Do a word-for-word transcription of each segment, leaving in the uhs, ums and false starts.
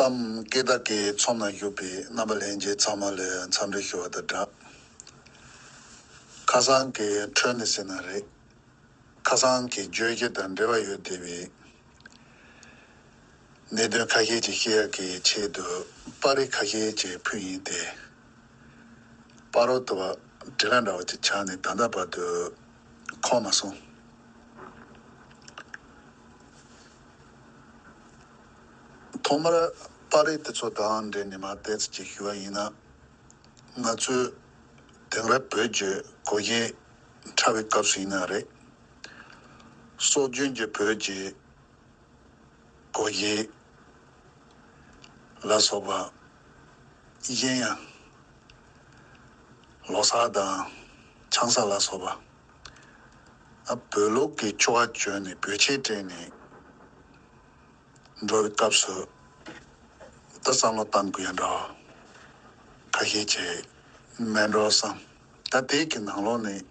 གཏམ་སྐད་བརྡ་གི་ཚོམས་ནང་བཞུགས་པའི་རྣམ་པ་ལྷན་རྒྱས་ཚང་མ་ལ་འཚམས་འདྲི་ཞུ་བ་དང་སྦྲགས། ཁ་སང་གི་འཕྲོས་ནས་ཟེར་ན་རེད། ཁ་སང་གི་བརྗོད་གཞི་དང་འབྲེལ་བ་ཡོད་བསྡད་པའི་གནད་དོན་ཁ་ཤས་ཅིག་བཤད་ཡག་གི་ཆེད་དུ་པར་རིས་ཁ་ཤས་ཅིག་ཕུལ་ཡིན་ཏེ། པར་རོ་དུ་བ་དྲི་ར་འདྲ་བ་ཅིག་ཆགས་ནས་ད་ལྟ་བར་དུ་ཁོམ་མ་སོང་། ཐོག་མར་པར་རིས་དེ་ཚོ་དང་འབྲེལ་ནས་མར་ཏོག་ཙམ་ཅིག་ཞུ་བ་ཡིན་ན། ང་ཚོས་དེང་རབས་བོད་ཀྱི་སྒོ་འབྱེད་འཁྲབ་པའི་སྐབས་སུ་ཡིན་ན་རེད། སྲོལ་རྒྱུན་གྱི་བོད་ཀྱི་སྒོ་འབྱེད་ལ་སོགས་པ། གཞན་ཡང་ལོ་གསར་དང་ཆང་ས་ལ་སོགས་པ། ཨ་བོད་ལུགས་ཀྱི་ཆོ་ག་བྱོན་ནས་བོད་ཆས་སྤྲས་ནས་འགྲོ་བའི་སྐབས་སུ། ད་བསམ་བློ་བཏང་དགོས་ཡ་འདྲ་བ་ཁ་ཤས་ཅིག་མེད་འགྲོ་བསམ། ད་དེ་གི་ནང་ལོགས་ནས་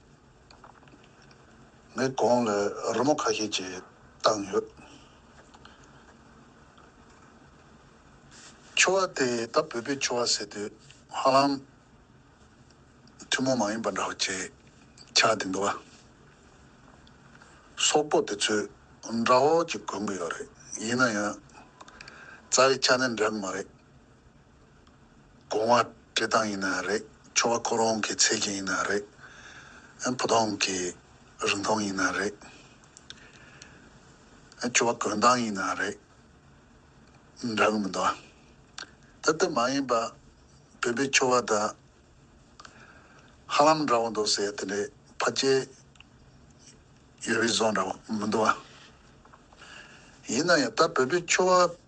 ངས་གོང་ལ་རི་མོ་ཁ་ཤས་ཅིག་བཏང་ཡོད། ཆོ་ག་དེ་ད་བོད་པའི་ཆོ་ག་ཟེར་དུས་ཧ་ལམ་ཐུན་མོང་མ་ཡིན་པ་འདྲ་བོ་ཅིག་ཆགས་བསྡད་འདུག་བ། སོག་པོ་དེ་ཚོས་འདྲ་བོ་ཅིག་གོན་གྱི་ཡོད་རེད། ཡིན་ན་ཡང་རྩ་བའི་ཆ་ནས་འདྲ་གི་མ་རེད། གོང་བ་སྤྲད་སྟངས་ཡིན་ན་རེད། ཆོ་ག་ཁོ་རང་གི་ཚད་གཞི་ཡིན་ན་རེད། ཨ་བུ་ཐུང་གི་རིང་ཐུང་ཡིན་ན་རེད། ཨ་ཆོ་ག་གོན་སྟངས་ཡིན་ན་རེད། འདྲ་གི་མི་འདུག་ཨ། ད་ལྟ་མ་ཡིན་པ་བོད་པའི་ཆོ་ག་དང་ཧ་ལམ་འདྲ་བོ་འདུག་ཟེར་ཡ་དེ་འདྲའི་ཕལ་ཆེར་ཡོད་པའི་བཟོ་འདྲ་བོ་མི་འདུག་ཨ། ཡིན་ན་ཡང་ད་བོད་པའི་ཆོ་ག་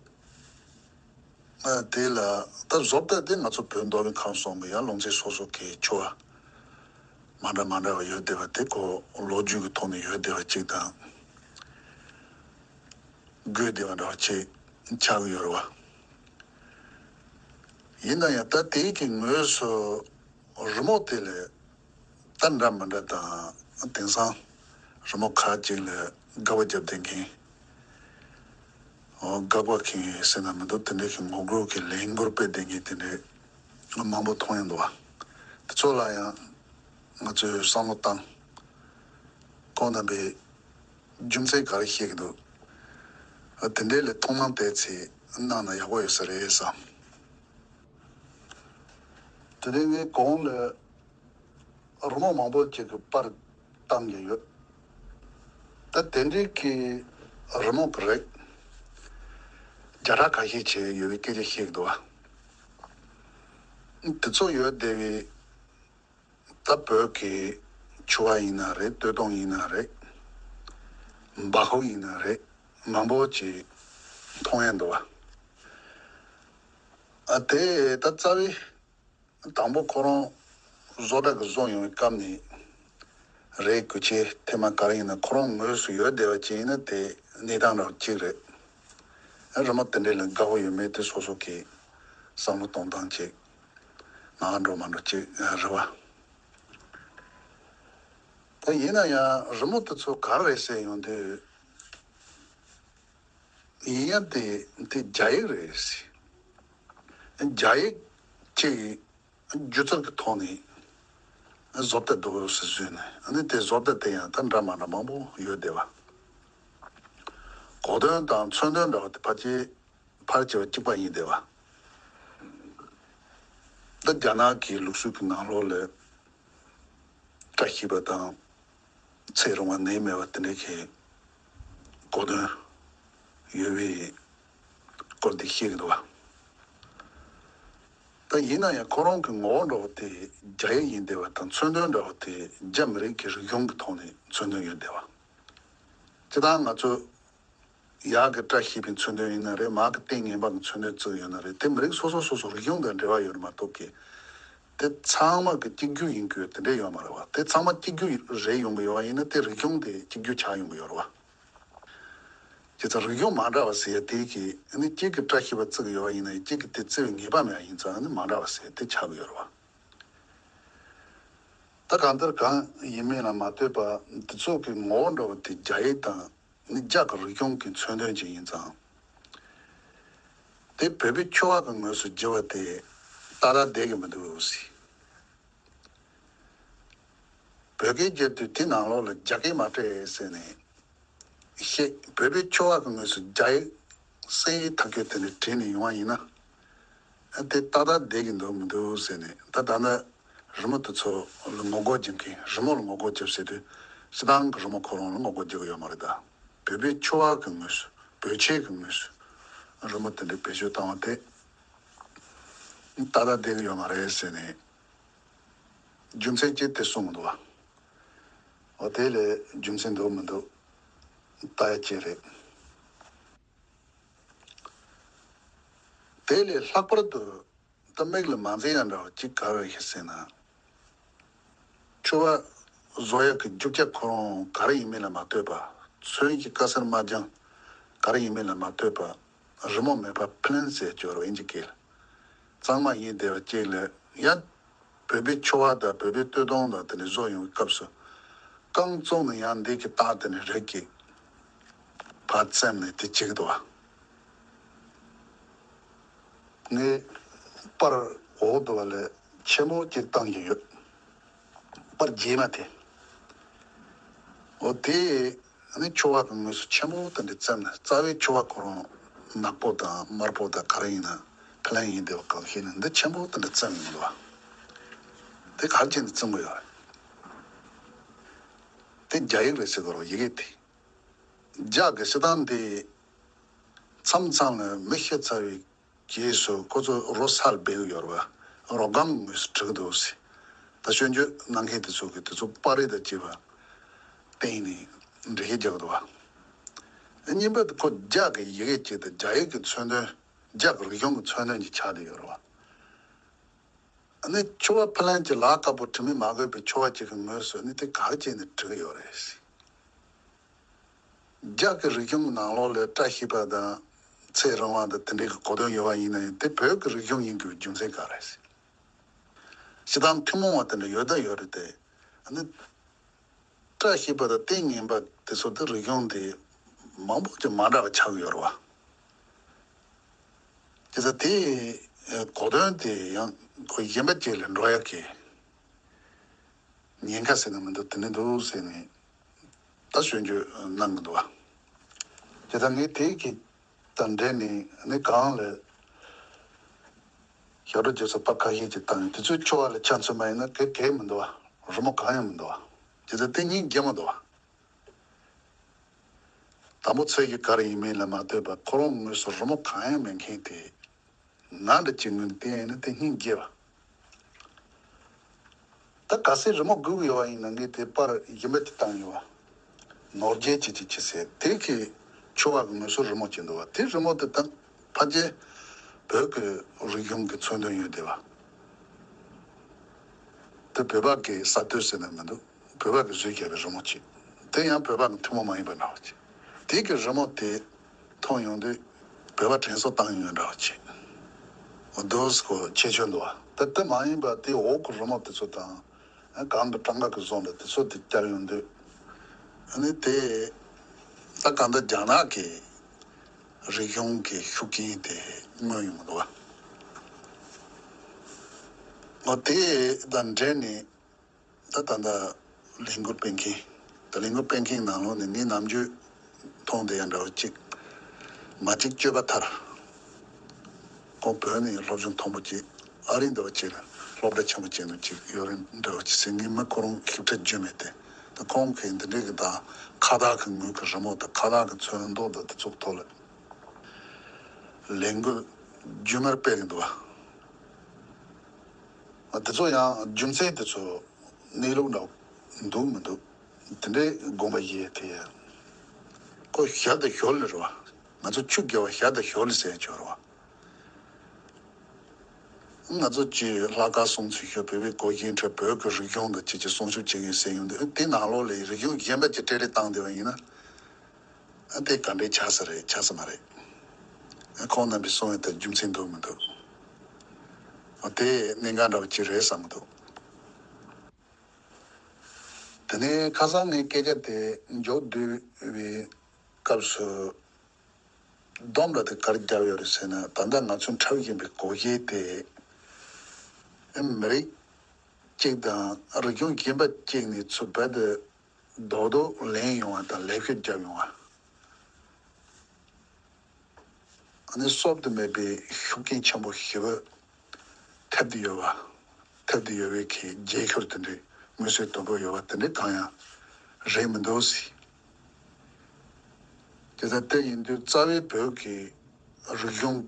ཨ་དེ་ལ་ད་བཟོ་ལྟ་དེ་ང་ཚོ་བོད་མདོ་དབུས་ཁམས་གསུམ་གྱི་ཡང་ལུང་ཚན་སོ་སོ་གི་ཆོ་ག་མ་འདྲ་མ་འདྲ་བ་ཡོད་བསྡད་པ་དེ་ཁོ་ལོ་རྒྱུས་ཀྱི་ཐོག་ནས་ཡོད་བསྡད་པ་གཅིག་དང་། དགོས་བསྡད་པ་འདྲ་བ་ཅིག་ཆགས་ཀྱི་ཡོད་རེད་བ། ཡིན་ན་ཡང་ད་དེའི་གི་ངོས་སུ་རི་མོ་དེ་ལས་ད་འདྲ་མི་འདྲ་དང་། དེང་སང་རི་མོ་ཁག་ཅིག་ལ་དགག་པ་བརྒྱབ་བསྡད་མཁན། འོ་དགག་པ་མཁན་ཟེར་ན་མི་འདུག་དེ་འདྲའི་གི་ངོ་རྒོལ་གྱི་ལས་འགུལ་སྤེལ་བསྡད་མཁན་དེ་འདྲའི་མང་པོ་མཐོང་ཡོང་འདུག་བ། དེ་ཚོ་ལ་ཡང་ང་ཚོས་བསམ་བློ་བཏང་། ཁོང་རྣམ་པའི་རྒྱུ་མཚན་ག་རེ་བཤད་ཀྱི་འདུག་ཨ་དེ་འདྲའི་ལས་ཐུགས་སྣང་བལྟས་ཚེ་གནང་ན་ཡག་པོ་ཡོད་ས་རེད་བསམ། དེ་རིང་ངས་གོང་ལ་རི་མོ་མང་པོ་ཅིག་གི་པར་བཏང་གི་ཡོད། ད་དེ་འདྲའི་གི་རི་མོ་གི་རིགས་བརྒྱ་ཕྲག་ཁ་ཤས་ཅིག་ཡོད་པའི་སྐད་ཆ་བཤད་ཀྱི་འདུག་བ། དེ་ཚོ་ཡོད་བསྡད་པའི་ད་བོད་ཀྱི་ཆོ་ག་ཡིན་ན་རེད། སྟོད་ཐུང་ཡིན་ན་རེད། འབག་ཧོ་ཡིན་ན་རེད། མང་པོ་ཅིག་མཐོང་ཡ་འདུག་བ། ཨ་དེ་ད་རྩ་བའི་དང་པོ་ཁོ་རང་བཟོ་གྲྭ་གི་བཟོ་ཡོང་བའི་སྐབས་ནས་རེད། དགོས་ཆེད་ཐེངས་མ་ག་རེ་ཡིན་ན་ཁོ་རང་ངོས་སུ་ཡོད་བསྡད་པ་ཅིག་ཡིན་ན་དེ་གནས་སྟངས་འདྲ་བ་གཅིག་རེད། ཨ་རི་མོ་དེ་འདྲས་ལ་དགའ་བོ་ཡོད་མེད་དེ་སོ་སོ་གི་བསམ་བློ་གཏོང་སྟངས་ཅིག་ནང་འགྲོ་མ་འགྲོ་ཅིག་རེད་བ། ད་ཡིན་ན་ཡང་རི་མོ་དེ་ཚོ་ག་རེ་རེད་ཟེར་ཡོང་དུས། ཡིན་ཡང་དེ་དེ་རྒྱ་ཡིག་རེད་ཟེར། རྒྱ་ཡིག་ཅིག་སྒྱུ་རྩལ་གྱི་ཐོག་ནས་བཟོ་ལྟ་འདུག་ཟེར་བཟོས་ནས། ཨ་ནི་དེ་བཟོ་ལྟ་དེ་ཡང་ད་འདྲ་མ་འདྲ་མང་པོ་ཡོད་བསྡད་པ། གོ་དོན་དང་མཚོན་དོན་འདྲ་བ་དེ་ཕལ་ཆེར་ཕལ་ཆེ་བ་གཅིག་པ་ཡིན་བསྡད་པ། ད་རྒྱ་ནག་གི་ལུགས་སྲོལ་གྱི་ནང་ལོགས་ལ་བཀྲ་ཤིས་པ་དང་། ཚེ་རིང་བ་ནད་མེད་པ་དེ་འདྲའི་གི་གོ་དོན་ཡོད་པའི་སྐོར་འདི་བཤད་ཀྱི་འདུག་བ། ད་ཡིན་ན་ཡང་ཁོ་རང་གི་ངོ་བོ་འདྲ་བོ་དེ་རྒྱ་ཡིག་ཡིན་བསྡད་པ་དང་། མཚོན་དོན་འདྲ་བོ་དེ་རྒྱ་མི་རིགས་ཀྱི་རིག་གཞུང་གི་ཐོག་ནས་མཚོན་དོན་ཡོད་བསྡད་པ། སྤྱིར་བཏང་ང་ཚོ་ཡར་གི་བཀྲ་ཤིས་པའི་མཚོན་དོན་ཡིན་ན་རེད། མར་གི་ལྟས་ངན་པ་གི་མཚོན་དོན་བརྩི་གི་ཡོད་ན་རེད། དེ་མི་རིགས་སོ་སོ་སོ་སོ་རིག་གཞུང་དང་འབྲེལ་བ་ཡོད་མ་གཏོགས་ཀྱི། དེ་ཚང་མ་གི་གཅིག་གྱུར་ཡིན་དགོས་དེ་འདྲ་ཡོད་མ་རེད་བ། དེ་ཚང་མ་གཅིག་གྱུར་རེད་ཡོང་གི་ཡོད་བ་ཡིན་ན་དེ་རིག་གཞུང་དེ་གཅིག་གྱུར་ཆགས་ཡོང་གི་ཡོད་རེད་བ། བྱས་ཙང་རིག་གཞུང་མ་འདྲ་བ་ཟེར་ཡ་དེ་གི་ཨ་ནི་གཅིག་གི་བཀྲ་ཤིས་པ་བརྩི་གི་ཡོད་བ་ཡིན་ན་གཅིག་གི་དེ་བརྩི་བའི་ངེས་པ་མེད་པ་ཡིན་ཙང་ཨ་ནི་མ་འདྲ་བ་ཟེར་ཡ་དེ་ཆགས་གི་ཡོད་རེད་བ། ད་གང་ལྟར་གང་ཡིན་མིན་ལ་མ་ལྟོས་པ་འདི་ཚོ་གི་ངོ་བོ་འདྲ་བ་དེ་རྒྱ་ཡིག་དང་ནི་རྒྱ་གི་རིག་གཞུང་གི་མཚོན་དོན་ཅིག་ཡིན་ཙང་། དེ་བོད་པའི་ཆོལ་ཁ་གི་ངོས་སུ་བསྒྱུར་བ་དེ་ཏག་ཏག་བསྡད་ཀྱི་མི་འདུག་ཟེར། བོད་སྐད་བསྒྱུར་དུས་དེ་ནང་ལོགས་ལ་རྒྱ་སྐད་མ་སྤྲད་ཟེར་ནས་བཤད། བོད་པའི་ཆོལ་ཁ་གི་ངོས་སུ་རྒྱ་ཡིག་གསན་ཡིག་ཐག་གཅོད་དེ་ནས་བྲིས་ནས་ཡོང་བ་ཡིན་ན། དེ་ཏག་ཏག་བསྡད་ཀྱི་འདུག་མི་འདུག་ཟེར་ནས། ད་ད་ནི་རི་མོ་དེ་ཚོ་ལ་ངོ་རྒོལ་བྱེད་མཁན། རི་མོ་ལ་ངོ་རྒོལ་བྱེད་ཟེར་དུས་སྤྱིར་བཏང་གི་རི་མོ་ཁོ་རང་ལ་ངོ་རྒོལ་བྱེད་ཀྱི་ཡོད་མ་རེད། ད་བོད་པའི་ཆོལ་ཁ་གི་ངོས་སུ། བོད་ཆས་ཀྱི་ངོས་སུ་རི་མོ་དེ་འདྲའི་བེད་སྤྱོད་བཏང་བ་དེ་ཏག་ཏག་བསྡད་ཀྱི་ཡོད་མ་རེད་ཟེར་ནས། རྒྱུ་མཚན་ཅི་སྟེ་གསུངས་མི་འདུག་བ། འོ་དེ་ལས་རྒྱུ་མཚན་འདུག་མི་འདུག་ལྟ་ཡ་ཅིག་རེད། དེ་ལས་ལྷག་པར་དུ་ད་མིག་ལ་མ་མཛེས་ཡ་འདྲ་བ་ཅིག་ག་རེ་རེད་ཟེར་ན། ཆོལ་ཁ་བཟོ་ཡ་གི་རྒྱུ་ཆ་ཁོ་རང་ག་རེ་ཡིན་མིན་ལ་མ་ལྟོས་པ། ཚོན་གྱི་དཀར་སེར་དམར་ལྗང་ག་རེ་ཡིན་མིན་ལ་མ་ལྟོས་པ། རི་མོ་མེད་པ་ཕི་ལེན་ཟེར་སྦྱོར་བ་ཡིན་གྱི་སྐད་ལ། གཙང་མ་ཡིན་བསྡད་པ་ཅིག་ལ་ཡང་། བོད་པའི་ཆོལ་ཁ་དང་བོད་པའི་སྟོད་ཐུང་དང་དེ་འདྲ་བཟོ་ཡོང་བའི་སྐབས་སུ། རྐང་བཙུགས་ནས་ཡང་འདི་གི་རྟགས་དེ་ནི་རིགས་ཀྱི་ཕར་བཙེམས་ནས་དེ་བྱེད་ཀྱི་འདུག་བ། ངས་པར་འོག་ཏུ་བ་ལས་ཆེན་པོ་གཅིག་བཏང་གི་ཡོད། པར་རྗེས་མ་དེ། འོ་དེ་ནི་ཆོལ་ཁ་གི་ངོས་སུ་ཆེན་པོ་དེ་འདྲ་བཙེམས་ནས། རྩ་བའི་ཆོལ་ཁ་ཁོ་རང་ནག་པོ་དང་དམར་པོ་དང་ག་རེ་ཡིན་ན་ཕི་ལེན་ཡིན་བསྡད་པ་གང་ཞིག་ནི་འདི་ཆེན་པོ་དེ་འདྲ་བཙེམས་ཡོང་འདུག་བ། དེ་ག་རེ་བྱས་ནས་བཙེམས་དགོས་ཡོད་རེད། དེ་རྒྱ་ཡིག་རེད་ཟེར་དགོས་རེད། ཡི་གེ་དེ། རྒྱ་གི་སྤྱིར་བཏང་དེ་མཚམས་མཚམས་ལ་མི་ཤི་ཚར་བའི་རྗེས་སུ་ཁོ་ཚོ་རོ་སར་སྦས་ཀྱི་ཡོད་རེད་བ། རོ་སྒམ་ངོས་སུ་བྲི་གི་འདུག་ཟེར། ད་སྐྱོན་བརྗོད་གནང་མཁན་དེ་ཚོ་གིས་དེ་ཚོ་པར་རིས་དང་བཅས་པ་བསྟན་ནས་འགྲེལ་བཤད་རྒྱག་གི་འདུག་བ། གཉིས་པ་དེ་ཁོ་རྒྱ་གི་ཡི་གེ་གཅིག་དང་རྒྱ་ཡིག་གི་མཚོན་དོན། རྒྱ་གི་རིག་གཞུང་གི་མཚོན་དོན་གྱི་ཆ་དེ་ཡོད་རེད་བ། ཨ་ནི་ཆོལ་ཁ་ཕི་ལེན་གྱི་ལག་དཀར་པོ་དྲི་མེད་མ་གོས་པའི་ཆོལ་ཁ་ཅིག་གི་ངོས་སུ་ཨ་ནི་དེ་ག་རེ་བྱས་ནས་བྲི་གི་ཡོད་རེད་ཟེར། རྒྱ་གི་རིག་གཞུང་ནང་ལོགས་ལ་བཀྲ་ཤིས་པ་དང་ཚེ་རིང་བ་དང་དེ་འདྲའི་གི་གོ་དོན་ཡོད་པ་ཡིན་ན་ཡང་། དེ་བོད་ཀྱི་རིག་གཞུང་ཡིན་དགོས་པའི་རྒྱུ་མཚན་ག་རེ་རེད། སྤྱིར་བཏང་ཐུན་མོང་བ་དེ་འདྲ་ཡོད་ད་ཡོད་རེད་དེ། ཨ་ནི་བཀྲ་ཤིས་པ་དང་ཏིང་ངེ་འཛིན་དེ་ཚོ་དེ་རིག་གཞུང་དེ་མང་པོ་ཅིག་མ་འདྲ་བ་ཆགས་ཡོད་རེད་བ། དེ་ཚོ་དེ་གོ་དོན་དེ་ཡང་གཞན་པ་ཅིག་ལ་འགྲོ་ཡག་གི་ཉེན་ཁ་ཟེར་ན་མི་འདུག་དེ་ནི་འདུག་ཟེར་ནས་ད་སྐྱོན་བརྗོད་གནང་གི་འདུག་བ། དེ་ལྟར་ངས་དེ་གི་དང་འབྲེལ་ནས་ནི་གང་ལ་ཞབས་བྲོ་རྒྱག་ས་པར་ཁ་ཤས་ཅིག་བཏང་ཡོད། དེ་ཚོའི་ཆོལ་ཁ་ལ་ཆ་མཚོན་པ་ཡིན་ན་གལ་གལ་མི་འདུག་བ། རི་མོ་གང་ཡང་མི་འདུག་བ། དེ་ཚོ་དེ་གཉིས་འགལ་མི་འདུག་བ། དང་པོ་ཚོད་ཀྱི་ག་རེ་ཡིན་མིན་ལ་མ་ལྟོས་པར་ཁོ་རང་ངོས་སུ་རི་མོ་གང་ཡང་མེད་མཁན་དེ། ང་འདྲ་ཅིག་ངོས་ནས་བལྟས་ན་དེ་སྙིང་རྗེ་བ། ད་གལ་སྲིད་རི་མོ་དགོས་ཀྱི་ཡོད་པ་ཡིན་ན་ངས་དེ་པར་གཞན་པ་ཅིག་བཏང་ཡོད་བ། ནོར་རྒྱས་ཅིག་ཅིག་བྱེད་ཟེར། དེ་གི་ཆོལ་ཁ་གི་ངོས་སུ་རི་མོ་ཅིག་འདུག་བ། དེ་རི་མོ་དེ་ད་ཕལ་ཆེར་བོད་ཀྱི་རིག་གཞུང་གི་མཚོན་དོན་ཡོད་བསྡད་པ། དེ་བོད་པ་གི་གསར་གཏོད་ཟེར་ན་མི་འདུག་བོད་པ་གི་བཟོས་བརྒྱབ་པའི་རི་མོ་ཅིག་དེ་ཡང་བོད་པ་གི་ཐུན་མོང་མ་ཡིན་པ་འདྲ་བ་ཅིག་དེ་གི་རི་མོ་དེ་མཐོང་ཡོང་དུས་བོད་པ་དྲན་གསོ་བཏང་ཡོང་འདྲ་བ་ཅིག་འོ་དོ་སྐོར་ཁྱད་ཆོས་འདུག་བ། དེ་དེ་མ་ཡིན་པ་དེ་འོག་གི་རི་མོ་དེ་ཚོ་དང་། གང་གི་གྲངས་ཀ་གི་བཟོ་འདྲ་དེ་ཚོ་དེ་བསྐྱར་ཡོང་དུས། ཨ་ནི་དེ་ད་གང་ལྟར་རྒྱ་ནག་གི་རིག་གཞུང་གི་ཤུགས་རྐྱེན་དེ་མངོན་ཡོང་གི་འདུག་བ། འོ་དེ་དང་འབྲེལ་ནས། ད་ད་ལྟ་ལས་འགུལ་སྤེལ་མཁན། ད་ལས་འགུལ་སྤེལ་མཁན་ནང་ལོགས་ནས་ངས་ནམ་རྒྱུན་མཐོང་བསྡད་ཡ་འདྲ་བོ་གཅིག་མ་གཅིག་གཅོད་པ་ཐར། ཁོང་བོད་ནས་སློབ་སྦྱོང་མཐོན་པོ་གཅིག་ཨ་རི་འདྲ་བོ་གཅིག་ལ་སློབ་གྲྭ་ཆེན་པོ་གཅིག་ནང་གཅིག་ཡོད་རེད་འདྲ་བོ་གཅིག་ཟེར། ངས་མི་ཁོ་རང་ཞིབ་ཕྲ་བརྗོད་མེད་དེ། ད་ཁོང་གིས་འདི་འདྲའི་གི་ད་ཁ་བཏགས་གི་ངོས་ཀྱི་རི་མོ་དང་ཁ་བཏགས་གི་ཚོན་མདོག་དང་དེ་ཚོ་ཐོག་ལ་ལས་འགུལ་རྒྱུན་མར་སྤེལ་གི་འདུག་བ། དེ་ཚོ་ཡང་རྒྱུ་མཚན་དེ་ཚོ་གནས་ལུགས་འདྲ་འདུག་མི་འདུག་དེ་འདྲའི་དགོངས་པ་བཞེས་དེ། ཁོ་ཞྭ་དང་ཞོར་ལ་རེད་བ། ང་ཚོ་ཆུ་རྒྱལ་བ་ཞྭ་དང་ཞོར་ལ་ཟེར་ཆོག་རེད་བ། ང་ཚོ་ཅིག་ལྷག་དཀར་སྲུང་ཚུལ་ཞུ། བོད་པའི་གོས་ཆེན་ཁྲི། བོད་ཀྱི་རིག་གཞུང་དང་ཅིག་ཅིག་སྲུང་སྐྱོབ་བྱེད་མཁན་ཟེར་ཡོང་དུས། དེ་ནང་ལོགས་ལ་རིག་གཞུང་གཞན་པ་ཅིག་སྤྲེལ་རེས་བཏང་བསྡད་པ་ཡིན་ན། ཨ་དེ་ག་འདྲའི་ཆགས་ས་རེད། ཆགས་ས་མ་རེད། ཨ་ཁོང་རྣམ་པས་གསུང་ཡ་དེ་རྒྱུ་མཚན་འདུག་མི་འདུག་ཨ་དེ་གནད་འགག་འདྲ་བོ་ཅིག་རེད་བསམ་གི་འདུག་དེ་ནས་ཁ་སང་ངས་སྐད་ཆ་དེ་མཇུག་བསྡུ་བའི་སྐབས་སུ། སྡོམ་ར་དེ་ག་རེ་བརྒྱབ་ཡོད་རེད་ཟེར་ན། ད་ལྟ་ང་ཚོ་འཁྲབ་བཞིན་པའི་སྒོར་གཞས་དེ་མི་རིགས་གཅིག་དང་རིག་གཞུང་གཞན་པ་གཅིག་ནས་ཚུར་རྦད་དེ་རྡོག་རྡོག་ལེན་ཡོང་བ་དང་ལེགས་བཤད་བརྒྱབ་ཡོང་བ། ཨ་ནི་གསོབ་ཏུ་མེད་པའི་ཤུགས་རྐྱེན་ཆེན་པོ་ཞེ་པོ་ཐེབས་ཏེ་ཡོད་པ། ཐེབས་ཏེ་ཡོད་པའི་གི་རྗེས་ཤུལ་དེ་འདྲའི་མངོན་གསལ་དོད་པོ་ཡོད་པ་དེ་འདྲའི་གང་ཡང་རེད་མི་འདུག་ཟེར། དེ་ལྟར་དེ་ཡིན་དུས་རྩ་བའི་བོད་ཀྱི་རིག་གཞུང་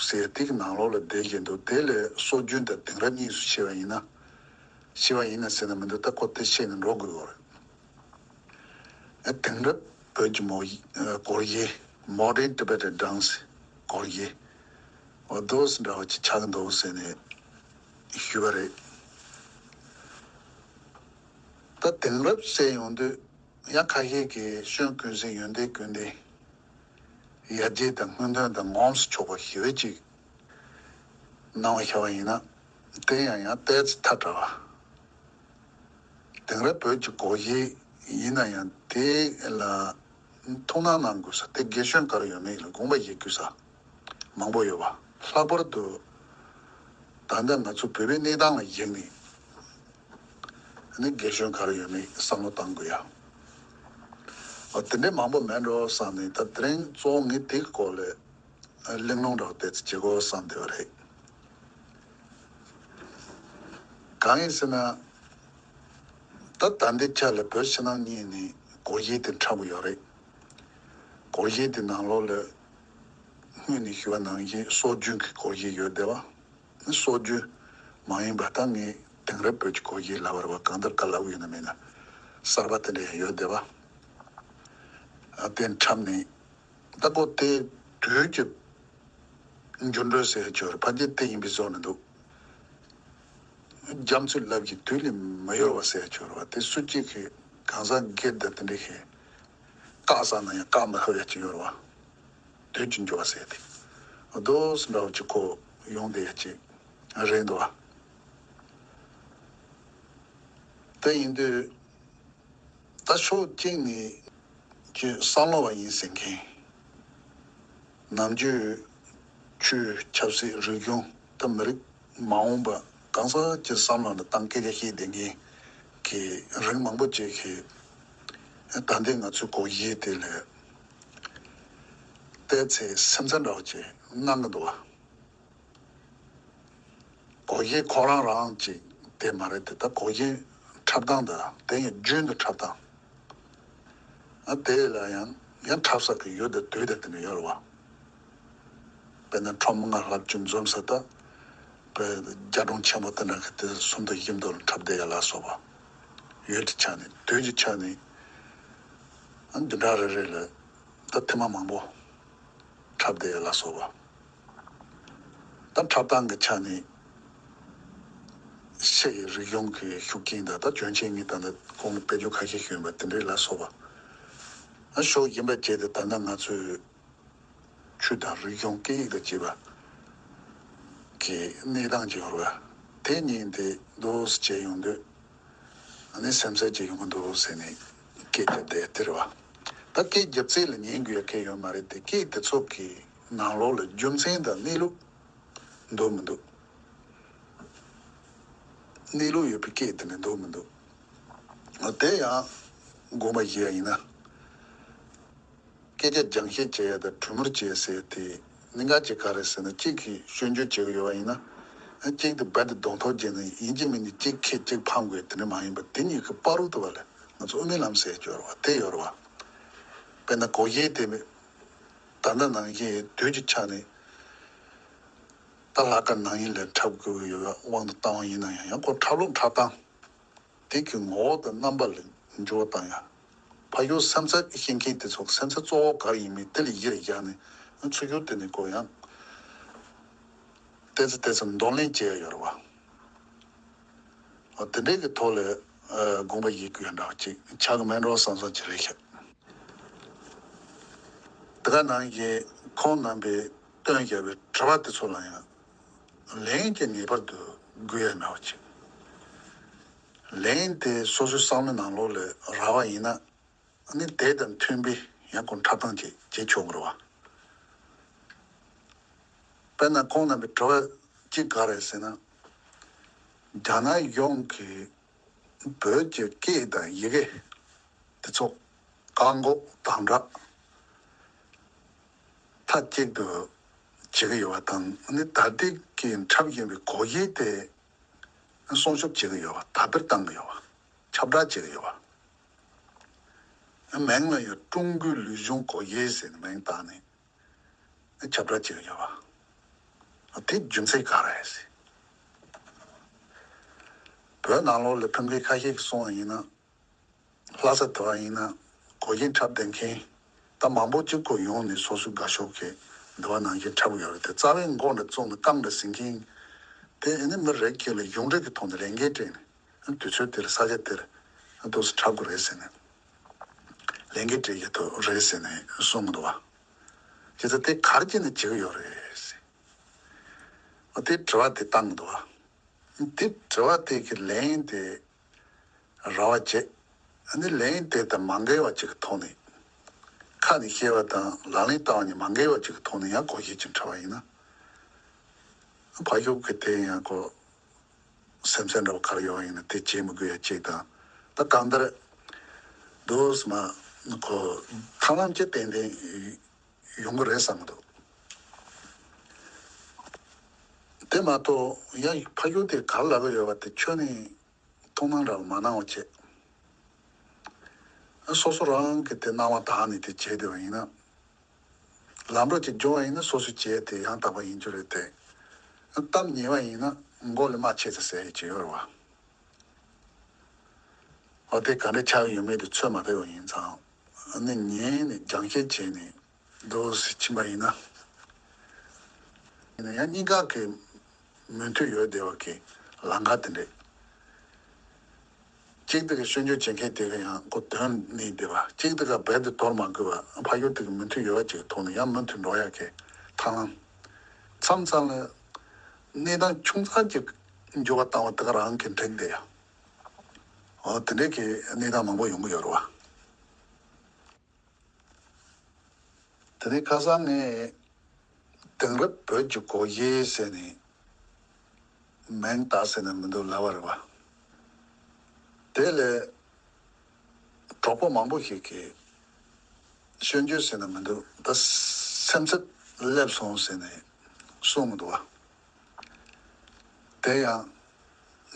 ཟེར་དེ་གི་ནང་ལོགས་ལ་བསྡད་བཞིན་འདུག་དེ་ལས་སྲོལ་རྒྱུན་དང་དེང་རབས་གཉིས་སུ་ཕྱེ་བ་ཡིན་ན། ཕྱེ་བ་ཡིན་ན་ཟེར་ན་མི་འདུག་ད་ཁོ་དེ་ཤེས་ནས་འགྲོ་དགོས་པ་རེད། དེང་རབས་བོད་ཀྱི་མོ་སྒོར་གཞས། Modern Tibetan Dance སྒོར་གཞས། འོ་དོ་འདྲ་བ་ཅིག་ཆགས་ཀྱི་འདུག་ཟེར་ནས་ཞུས་པ་རེད། ད་དེང་རབས་ཟེར་ཡོང་དུས་ཡང་ཁ་ཤས་ཀྱིས་ཤོན་ཀུན་གཟིགས་ཡོན་ཏན་ཀུན་ལྡན། ཡར་རྒྱས་དང་སྔོན་ཐོན་དང་ངོམས་སུ་ཆོག་པ་ཞེ་པོ་ཅིག་གནང་བ་ཤར་བ་ཡིན་ན། དེ་ཡང་ཡང་ཏོག་ཙམ་ཐལ་དྲགས་པ། དེང་རབས་བོད་ཀྱི་སྒོར་གཞས་ཡིན་ན་ཡང་དེ་ལ་ཐུགས་སྣང་གནང་དགོས་ས་དེ་རྒན་གཞོན་ག་རེ་ཡོད་མེད་ལ་དགོངས་པ་བཞེས་དགོས་ས་མང་པོ་ཡོད་པ། ལྷག་པར་དུ་ད་ལྟ་ང་ཚོ་བོད་པའི་གནས་སྟངས་ལ་གཞིགས་ནས་ནི་རྒན་གཞོན་ག་རེ་ཡོད་མེད་བསམ་བློ་གཏང་དགོས་ཡ། འོ་དེ་འདྲའི་མང་པོ་མེད་འགྲོ་བསམ་ནས། ད་དེ་རིང་གཙོ་བོ་ངས་དེའི་སྐོར་ལ་གླེང་སློང་འདྲ་བོ་ཏོག་ཙམ་བྱེད་དགོས་བསམ་བསྡད་པ་རེད། གང་ཡིན་ཟེར་ན། ད་ད་ལྟའི་ཆ་ལ་བོད་ཕྱི་ནང་གཉིས་ནས་སྒོར་གཞས་དེ་འཁྲབ་ཀྱི་ཡོད་རེད། སྒོར་གཞས་དེ་ནང་ལོགས་ལ་སྔོན་ནས་ཞུས་པ་ནང་བཞིན་སྲོལ་རྒྱུན་གྱི་སྒོར་གཞས་ཡོད་བསྡད་པ། སྲོལ་རྒྱུན་མ་ཡིན་པ་ད་ངས་དེང་རབས་བོད་ཀྱི་སྒོར་གཞས་ལབ་པ་རེད་བ། གང་ལྟར་ག་ལབ་ཀྱི་ཡོད་ན་མེད་ན་གསར་པ་དེ་འདྲ་ཡང་ཡོད་བསྡད་པ། ཨ་དེ་འཁྲབ་ནས། ད་ཁོ་དེ་དུས་ཀྱི་འགྱུར་འགྲོས་ཟེར་ཡ་ཅིག་ཡོད་རེད། ཕལ་ཆེར་དེ་ཡིན་པའི་བཟོ་ནས་འདུག་རྒྱ་མཚོའི་རླབས་ཀྱིས་དུས་ལས་མི་ཡོལ་བ་ཟེར་ཡ་ཅིག་ཡོད་རེད་བ། དེ་སུ་གཅིག་གིས་གང་ཟག་སྒེར་དང་དེ་འདྲ་ཞིག་བཀག་བསམ་ན་ཡང་བཀག་མི་ཐུབ་ཡ་ཅིག་ཡོད་རེད་བ། དུས་ཀྱི་འགྱུར་བ་ཟེར་ཡ་དེ། རྡོ་སུ་འདྲ་བ་ཅིག་ཁོ་ཡོང་བསྡད་ཡ་ཅིག་རེད་འདུག་བ། དེ་ཡིན་དུས། ད་ཕྱོགས་གཅིག་ནས་ཀྱི་བསམ་བློ་བ་ཡིན་ཟེར་མཁན། ནམ་རྒྱུན་ཆོས་ཆབ་སྲིད་རིག་གཞུང་ད་མི་རིགས་མ་འོངས་པ་གང་ཟག་གི་བསམ་བློ་ནང་བཏང་སྐད་ཆ་བཤད་བསྡད་མཁན་གྱི་རིགས་མང་པོ་ཅིག་གིས་ད་ལྟའི་ང་ཚོའི་སྒོར་གཞས་དེ་ལ་བལྟས་ཚེ་སེམས་འཚབ་འདྲ་བོ་ཅིག་གནང་གི་འདུག་བ། སྒོར་གཞས་ཁོ་རང་རང་ཅིག་དེ་མ་རེད་དེ། ད་སྒོར་གཞས་འཁྲབ་སྟངས་དང་དེ་ཡང་རྒྱུན་དུ་འཁྲབ་སྟངས། ཨ་དེ་ལ་ཡང་ཡང་འཁྲབ་ས་གི་ཡུལ་དང་དུས་དང་དེ་འདྲ་ཡོད་རེད་བ། དཔེར་ན་ཁྲོམ་ལྔ་ལྷག་ཅིག་འཛོམས་ས་ད། དཔེ་རྒྱ་གྲོང་ཆེན་པོ་དེ་འདྲ་གི་དེ་གསུམ་དང་བཞི་མདོ་ལ་འཁྲབ་བསྡད་ཡ་ལ་སོགས་པ། ཡུལ་གྱི་ཆ་ནས་དུས་ཀྱི་ཆ་ནས་ཨ་བདུན་ཕྲག་རེ་རེ་ལ་ད་ཐེངས་མ་མང་པོ་འཁྲབ་བསྡད་ཡ་ལ་སོགས་པ། ད་འཁྲབ་སྟངས་ཀྱི་ཆ་ནས་ཕྱི་ཡི་རིག་གཞུང་གི་ཤུགས་རྐྱེན་དང་། ད་གྱོན་ཆས་ངས་ད་ལྟ་གོང་ལ་དཔེ་བརྗོད་ཁ་ཤས་ཞུས་པ་དེ་འདྲ་ལ་སོགས་པ། ཨ་ཕྱོགས་གཞན་པ་བྱས་ཏེ་ད་ལྟ་ང་ཚོའི་ཆོས་དང་རིག་གཞུང་སྐད་ཡིག་དང་བཅས་པ་གི་གནས་སྟངས་ཀྱི་འོག་ལ་དེ་གཉིས་དེ་འདུག་སེ་བྱས་ཡོང་དུས། ཨ་ནི་སེམས་འཚབ་ཅིག་ཡོང་གི་འདུག་ཟེར་ནས་སྐད་རྒྱབ་བསྡད་དེ་རེད་བ། ད་སྐད་རྒྱབ་ཚད་ལ་ཉན་དགོས་ཡ་གལ་ཡོད་མ་རེད་དེ། སྐད་དེ་ཚོ་གི་ནང་ལོགས་ལ་རྒྱུ་མཚན་དང་གནས་ལུགས་འདུག་མི་འདུག་གནས་ལུགས་ཡོད་པའི་སྐད་དེ་ནི་འདུག་མི་འདུག་དེ་ཡང་དགོངས་པ་བཞེས་ཡ་ཡིན་ན། སྐད་ཆ་རྒྱང་བཤད་བྱེད་ཡ་དང་གྲོས་མོལ་བྱེད་ཟེར་དེ་གནད་འགག་ཅིག་ག་རེ་ཟེར་ན། གཅིག་གིས་སྐྱོན་བརྗོད་བྱེད་ཀྱི་ཡོད་པ་ཡིན་ན། གཅིག་དེ་རྦད་དེ་གདོང་ཐོག་བྱས་ནས་ཡིན་གཅིག་མིན་གཅིག་ཁྱེད་གཅིག་ཕམ་དགོས་དེ་འདྲ་མ་ཡིན་པ། དེ་གཉིས་ཀྱི་བར་དུ་བ་ལས་ང་ཚོ་དབུ་མའི་ལམ་ཟེར་ཡོད་རེད་བ། དེ་ཡོད་རེད་བ། དཔེར་ན་སྒོར་གཞས་དེ་ད་ལྟ་ནང་བཞིན་དུས་ཀྱི་ཆ་ནས་ད་ལྷག་དཀར་ནང་བཞིན་ལ་འཁྲབ་དགོས་ཀྱི་ཡོད་པ་དབང་དུ་བཏང་བ་ཡིན་ན་ཡང་། ཡང་ཁོ་འཁྲབ་ལུགས་འཁྲབ་སྟངས། དེ་གི་ངོ་བོ་དང་རྣམ་པ་ལ་འགྱུར་བ་བཏང་ཡ། ཕ་ཡུལ་སེམས་འཚབ་ཤེས་མཁན་དེ་ཚོ་སེམས་འཚབ་གཙོ་བོ་ག་རེ་ཡིན་མིན་དེ་ལ་གཞི་རུ་བཞག་ནས་ཚུར་ཤུགས་དེ་ནས་ཁོ་ཡང་ཏོག་ཙམ་ཏོག་ཙམ་གདོང་ལེན་བྱེད་ཡ་ཡོད་རེད་བ། འོ་དེ་འདྲའི་གི་ཐོག་ལ་ཨ་དགོངས་པ་བཞེས་དགོས་ཡ་འདྲ་བ་ཅིག་ཆགས་ཀྱི་མེད་འགྲོ་བསམ་བསམ་ཅིག་རེད་ཤག་དེ་ག་ནང་བཞིན་ཁོང་རྣམ་པས་བཏོན་བཞག་པའི་དྲི་བ་དེ་ཚོ་ལ་ཡང་ལན་གྱི་ངེས་པར་དུ་དགོས་ཡ་འདྲ་བ་ཅིག་ལན་དེ་སོ་སོའི་བསམ་བློའི་ནང་ལོགས་ལ་རག་པ་ཡིན་ན། ཨ་ནི་དེ་དང་མཐུན་པའི་ཡང་ཁོ་འཁྲབ་སྟངས་ཅིག་བྱེད་ཆོག་གི་རེད་བ། དཔེར་ན་ཁོང་རྣམ་པའི་དྲི་བ་གཅིག་ག་རེ་ཟེར་ན། རྒྱ་ནག་གཞུང་གིས་བོད་ཀྱི་སྐད་དང་ཡི་གེ་དེ་ཚོ་བཀག་འགོག་དམ་དྲག་མཐའ་གཅིག་ཏུ་བྱེད་ཀྱི་ཡོད་པ་དང་། ནི་ད་ལྟའི་གི་འཁྲབ་བཞིན་པའི་སྒོར་གཞས་དེ་སྲུང་སྐྱོབ་བྱེད་ཀྱི་ཡོད་པ། དར་སྤེལ་གཏང་གི་ཡོད་པ། ཁྱབ་བསྒྲགས་བྱེད་ཀྱི་ཡོད་པ། མིང་ལ་ཡང་ཀྲུང་གོའི་ལུས་སྦྱོང་སྒོར་གཞས་ཟེར་ནས་མིང་བཏགས་ནས་ཁྱབ་བསྒྲགས་བྱེད་ཀྱི་ཡོད་པ། དེ་རྒྱུ་མཚན་ག་རེ་རེད་ཟེར། བོད་ནང་ལོགས་ལ་ཕམ་མཁན་ཁ་ཤས་ཀྱིས་གསུངས་པ་ཡིན་ན། ལྷ་ས་དེ་བ་ཡིན་ན་སྒོར་གཞས་འཁྲབ་བསྡད་མཁན་ད་མང་པོ་གཅིག་གོ་ཡོང་ནས་སོ་སོའི་དགའ་ཤོས་ཀྱི་འདི་བ་ནང་བཞིན་འཁྲབ་ཡོད་རེད་དེ། རྩ་བའི་མགོ་འདྲ་བཙུགས་ནས་རྐང་འདྲ་ཟིན་མཁན་དེ་ཨ་ནི་མི་རེ་གཅིག་ལ་གཞུང་འབྲེལ་གྱི་ཐོག་ནས་ལས་འགན་སྤྲད་ནས་དུས་ཚོད་དེར་ས་ཆ་དེར་འདུག་སེ་འཁྲབ་དགོས་རེད་ཟེར་ནས་ལས་འགན་སྤྲད་ཀྱི་ཐོག་རེད་ཟེར་ནས་གསུངས་འདུག་བ། བྱས་ཙང་དེ་ག་རེ་བྱས་ནས་བྱེད་ཀྱི་ཡོད་རེད་ཟེར། དེ་དྲི་བ་དེ་བཏང་འདུག་བ། དེ་དྲི་བ་དེ་གི་ལན་དེ་རག་པ་བྱེད། ཨ་ནི་ལན་དེ་དང་མ་འགལ་བ་ཅིག་གི་ཐོག་ནས། ཁ་ནས་བཤད་པ་དང་ལག་ལེན་བསྟར་བ་གཉིས་མ་འགལ་བ་ཅིག་གི་ཐོག་ནས་ཡང་སྒོར་གཞས་ཅིག་འཁྲབ་པ་ཡིན་ན། ཕ་ཤུག་གི་དེ་ཡང་ཁོ་སེམས་སེམས་འདྲ་བོ་ག་རེ་ཡོང་ཡིན་ན་དེ་བྱེད་མི་དགོས་ཡ་ཅིག་དང་། ད་གང་ལྟར་འདུག་སེ་མ་ཁོ་ཐབས་ལམ་ཅིག་ཏན་ཏན་ཡོང་གི་རེད་བསམ་གི་འདུག་དེ་མ་གཏོགས་ཡང་ཕ་ཤུག་དེ་ག་རེ་ལབ་ཀྱི་ཡོད་པ་དེ་ཁྱོན་ནས་ཐུགས་སྣང་འདྲ་བོ་མ་གནང་བ་བྱེད། སོ་སོ་རང་གི་དེ་སྣང་བ་དག་ནས་དེ་བྱས་བསྡད་པ་ཡིན་ན། ལམ་འགྲོ་ཅིག་འབྱུང་བ་ཡིན་ན་སོ་སོའི་བྱས་དེ་ཡང་དག་པ་ཡིན་རྒྱུ་རེད་དེ། གཏམ་ཉེས་པ་ཡིན་ན་མགོ་ལ་རྨ་ཆེ་ཙམ་ཟེར་ཡས་ཅིག་ཡོད་རེད་བ། འོ་དེ་ག་འདྲ་ཆགས་ཡོད་མེད་དེ་ཚོད་མ་ཐིག་པ་ཡིན་ཙང་། ཨ་ནི་ཉན་ནས་སྦྱང་བཤད་བྱས་ནས་འདུག་སེ་ཕྱིན་པ་ཡིན་ན། ཡིན་ན་ཡང་གཉིས་ཀ་གི་མོས་མཐུན་ཡོད་བསྡད་པ་གི་ལམ་ཁ་དེ་འདྲས། གཅིག་དེ་གི་སྐྱོན་བརྗོད་བྱེད་མཁན་དེ་གི་ཡང་ཁོ་དོན་གནས་བསྡད་པ། གཅིག་དེ་ག་རྦད་དེ་དོར་མ་དགོས་པ། ཕ་ཡུལ་དེ་གི་མོས་མཐུན་ཡོད་པ་ཅིག་གི་ཐོག་ནས་ཡང་མུ་མཐུད་འགྲོ་ཡག་གི་ཐབས་ལམ། མཚམས་མཚམས་ལ་གནས་སྟངས་ཆུང་ཙག་ཅིག་འགྱུར་བ་བཏང་བ་དེ་ག་རང་གི་འགྲིག་བསྡད་ཡ། འོ་དེ་འདྲས་ཀྱི་གནས་སྟངས་མང་པོ་ཡོང་གི་ཡོད་རེད་བ། དེ་ནས་ཁ་སང་ངས་དེང་རབས་བོད་ཀྱི་སྒོར་གཞས་ཟེར་ནས་མིང་བཏགས་ཟེར་ན་མི་འདུག་ལབ་པ་རེད་བ། དེ་ལས་གྲོགས་པོ་མང་པོ་ཞིག་གིས་སྐྱོན་བརྗོད་ཟེར་ན་མི་འདུག་ད་སེམས་འཚབ་སླེབས་སོང་ཟེར་ནས་གསུངས་མི་འདུག་བ། དེ་ཡང་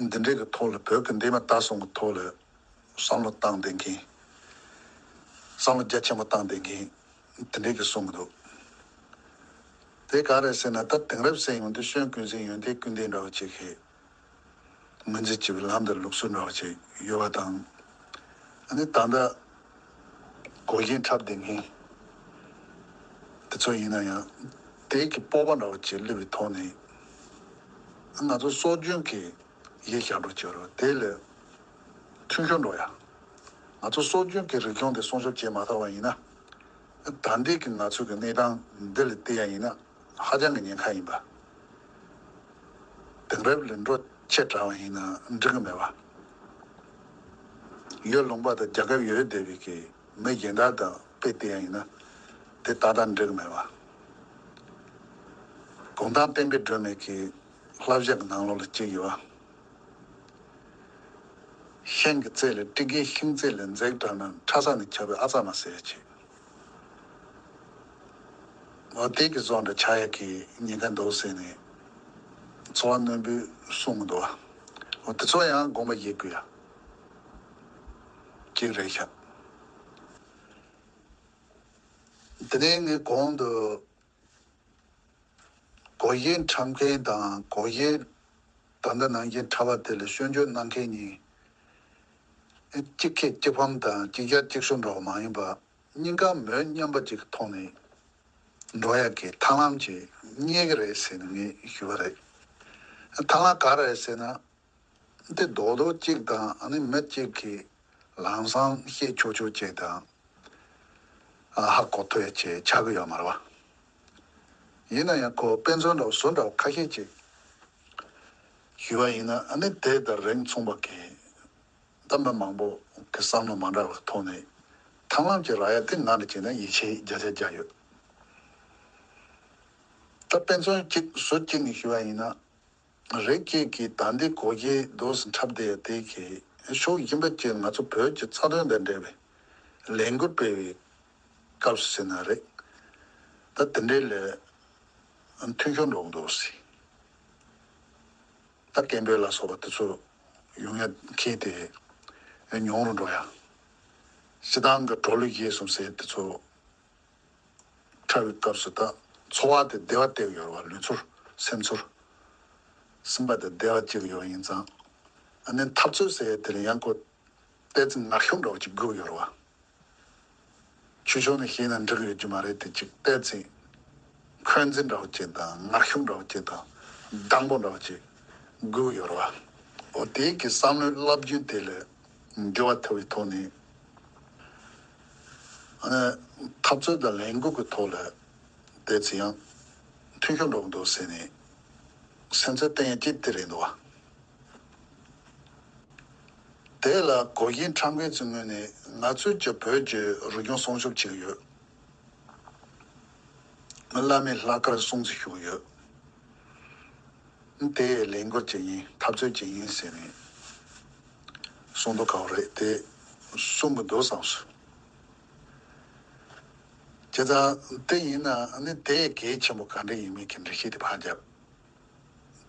འདི་འདྲའི་གི་ཐོག་ལ་བོད་ཀྱི་འདས་མ་ད་སོང་གི་ཐོག་ལ་བསམ་བློ་བཏང་བསྡད་མཁན། བསམ་བློ་རྒྱ་ཆེན་པོ་བཏང་བསྡད་མཁན་དེ་འདྲའི་གི་གསུང་གི་འདུག་དེ་ག་རེ་ཟེར་ན། ད་དེང་རབས་ཟེར་ཡོང་དུས་སྐྱོན་ཀུན་ཟད་ཡོན་ཏན་ཀུན་ལྡན་འདྲ་བ་ཅིག་གི་ངོས་འཛིན་བྱེད་པའི་ལམ་དང་ལུགས་སྲོལ་འདྲ་བ་ཅིག་ཡོད་པ་དང་། ཨ་ནི་ད་ལྟ་སྒོར་གཞས་འཁྲབ་བསྡད་མཁན་དེ་ཚོ་ཡིན་ན་ཡང་དེ་གི་སྤོབས་པ་འདྲ་བ་ཅིག་སླེབས་པའི་ཐོག་ནས། ང་ཚོ་སྲོལ་རྒྱུན་གྱི་གཞས་ཞབས་བྲོ་བྱེད་རོགས། དེ་ལ་མཐུན་ཤོས་འགྲོ་ཡ། ང་ཚོ་སྲོལ་རྒྱུན་གྱི་རིག་གཞུང་དེ་སྲུང་སྐྱོབ་བྱེད་མ་ཐུབ་པ་ཡིན་ན། ད་ལྟའི་གི་ང་ཚོའི་གི་གནས་སྟངས་འདི་ལ་བལྟས་ཡ་ཡིན་ན་ཧ་ཅང་གི་ཉེན་ཁ་ཡིན་པ། དེང་རབས་ལ་འགྲོ་ཆེ་དྲགས་པ་ཡིན་ན་འགྲིག་གི་མེད་པ། ཡུལ་ལུང་པ་དང་རྒྱལ་ཁབ་ཡོད་བསྡད་པའི་གི་མི་གཞན་དག་དང་དཔེ་བལྟས་ཡ་ཡིན་ན་དེ་ཏག་ཏག་འགྲིག་གི་མེད་པ། གུང་ཐང་བསྟན་པའི་སྒྲོན་མེ་གི་བསླབ་བྱ་གི་ནང་ལོགས་ལ་གཅིག་ཡོད་པ། ཤིང་གི་རྩེ་ལ་སྤྲིན་ཀའི་ཤིང་རྩེ་ལ་འཛེག་དྲགས་ན་ཁྲ་ས་ནས་ཁྱབ་པའི་ཨ་ཙ་མ་ཟེར་ཡ་ཅིག་འོ་དེ་གི་བཟོ་འདྲ་ཆགས་ཡ་གི་ཉེན་ཁ་འདུག་ཟེར་ནས་ཚོར་བ་རྣོན་པོས་གསུང་གི་འདུག་བ། འོ་དེ་ཚོ་ཡང་དགོངས་པ་བཞེས་དགོས་ཡ་གཅིག་རེད་ཤག་དེ་ནས་ངས་གོང་དུ་སྒོར་གཞས་འཁྲབ་མཁན་དང་སྒོར་གཞས་ད་ལྟ་ནང་བཞིན་འཁྲབ་པ་དེ་ལ་སྐྱོན་བརྗོད་གནང་མཁན་གཉིས་གཅིག་ཁེ་གཅིག་ཕམ་དང་གཅིག་རྒྱལ་གཅིག་ཤོར་འདྲ་བ་མ་ཡིན་པ། གཉིས་ཀ་མོས་མཉམ་པ་གཅིག་གི་ཐོག་ནས་འགྲོ་ཡག་གི་ཐབས་ལམ་ཅིག་རྙེད་ཀྱི་རེད་ཟེར་ནས་ངས་ཞུས་པ་རེད། ཐབས་ལམ་ག་རེ་རེད་ཟེར་ན། འདི་རྡོག་རྡོག་གཅིག་དང་ཨ་ནི་མི་གཅིག་གིས་ལམ་སང་བཤད་ཆོག་ཆོག་ཅིག་དང་། ཨ་ཧ་གོ་ཐུབ་ཡ་ཅིག་ཆགས་ཀྱི་ཡོད་མ་རེད་བ། ཡིན་ན་ཡང་ཁོ་དཔེ་མཚོན་འདྲ་བོ་བཟོ་འདྲ་བོ་ཁ་ཤས་ཅིག་ཞུས་པ་ཡིན་ན། ཨ་ནི་དེ་དང་རིགས་མཚུངས་པ་གི་ད་མི་མང་པོ་གི་བསམ་བློ་མ་འདྲ་བའི་ཐོག་ནས་ཐབས་ལམ་ཅིག་རག་ཡ་དེ་ང་འདྲ་བྱས་ན་ཡིད་ཆེས་བརྒྱ་ཆ་བརྒྱ་ཡོད། ད་ ད་དཔེ་མཚོན་གཅིག་ཟུར་གཅིག་ནས་ཞུ་བ་ཡིན་ན། རིགས་སྐྱེས་ཀྱིས་ད་ལྟའི་གོ་ཡི་འདུག་སེ་འཁྲབ་བསྡད་ཡ་དེ་གི་ཤོག་ཡིན་པ་ཅིག་ང་ཚོ་བོད་ཀྱི་རྩ་དོན་དང་འབྲེལ་བའི་ལས་འགུལ་སྤེལ་བའི་སྐབས་སུ་ཟེར་ན་རེད། ད་དེ་འདྲའི་ལས་མཐུན་ཤོག་འགྲོ་གི་འདུག་སེ། ད་སྐད་འབོད་ལ་སོགས་པ་དེ་ཚོ་ཡོང་ཡ་ཁེལ་ཏེ་ཉུང་རུ་འགྲོ་ཡ། སྤྱི་བཏང་གི་གྲོ་ལུག་ཡས་གསུམ་ཟེར་དེ་ཚོ་འཁྲབ་པའི་སྐབས་སུ་ད་འཚོ་བ་དེ་བདེ་བ་སྟེར་གི་ཡོད་རེད་བ། ལུས་ཚོར་སེམས་ཚོར་སེམས་པ་དེ་བདེ་བ་སྐྱེ་གི་ཡོད་ཡིན་ཙང་། ཨ་ནི་འཐབ་རྩོད་ཟེར་ཡ་དེ་ལ་ཡང་ཁོ་ཏོག་ཙམ་ངར་ཤུགས་འདྲ་བོ་ཅིག་དགོས་ཀྱི་ཡོད་རེད་བ། ཆོས་ཕྱོགས་ནས་བཤད་ན་འགྲིག་ཡོད་ཀྱི་མ་རེད་དེ། ཅིག་ཏོག་ཙམ་འཁོན་འཛིན་འདྲ་བོ་ཅིག་དང་ངར་ཤུགས་འདྲ་བོ་ཅིག་དང་སྡང་པོ་འདྲ་བོ་ཅིག་དགོས་ཀྱི་ཡོད་རེད་བ། འོ་དེ་གི་བསམ་བློའི་རླབས་རྒྱུན་དེ་ལས་འགྱུར་བ་ཐེབས་པའི་ཐོག་ནས། ཨ་ནི་འཐབ་རྩོད་དང་ལས་འགུལ་གྱི་ཐོག་ལ་ཏོག་ཙམ་ཡང་མཐུན་ཤོག་འགྲོ་གི་འདུག་ཟེར་ནས་སེམས་འཚབ་བསྟན་ཡ་ཅིག་དེ་རེད་འདུག་བ། དེ་ལ་གོ་ཡི་འཁྲབ་མཁན་ཚོའི་ངོས་ནས་ང་ཚོའི་ཀྱི་བོད་ཀྱི་རིག་གཞུང་སྲུང་སྐྱོབ་བྱེད་ཀྱི་ཡོད། བླ་མའི་ལྷག་དཀར་སྲུང་བརྩི་ཞུ་གི་ཡོད། དེ་ལས་འགུལ་བྱེད་ཡིན། འཐབ་རྩོད་བྱེད་ཡིན་ཟེར་ནས་གསུང་མདོག་ཁ་པོ་རེད་དེ། གསུང་གི་འདུག་བསམ་སོང་། བྱས་ཙང་དེ་ཡིན་ན་ནི་དེ་གལ་ཆེན་པོ་ག་འདྲ་ཡིན་མིན་གྱི་འགྲེལ་བཤད་དེ་ཕར་བརྒྱབ།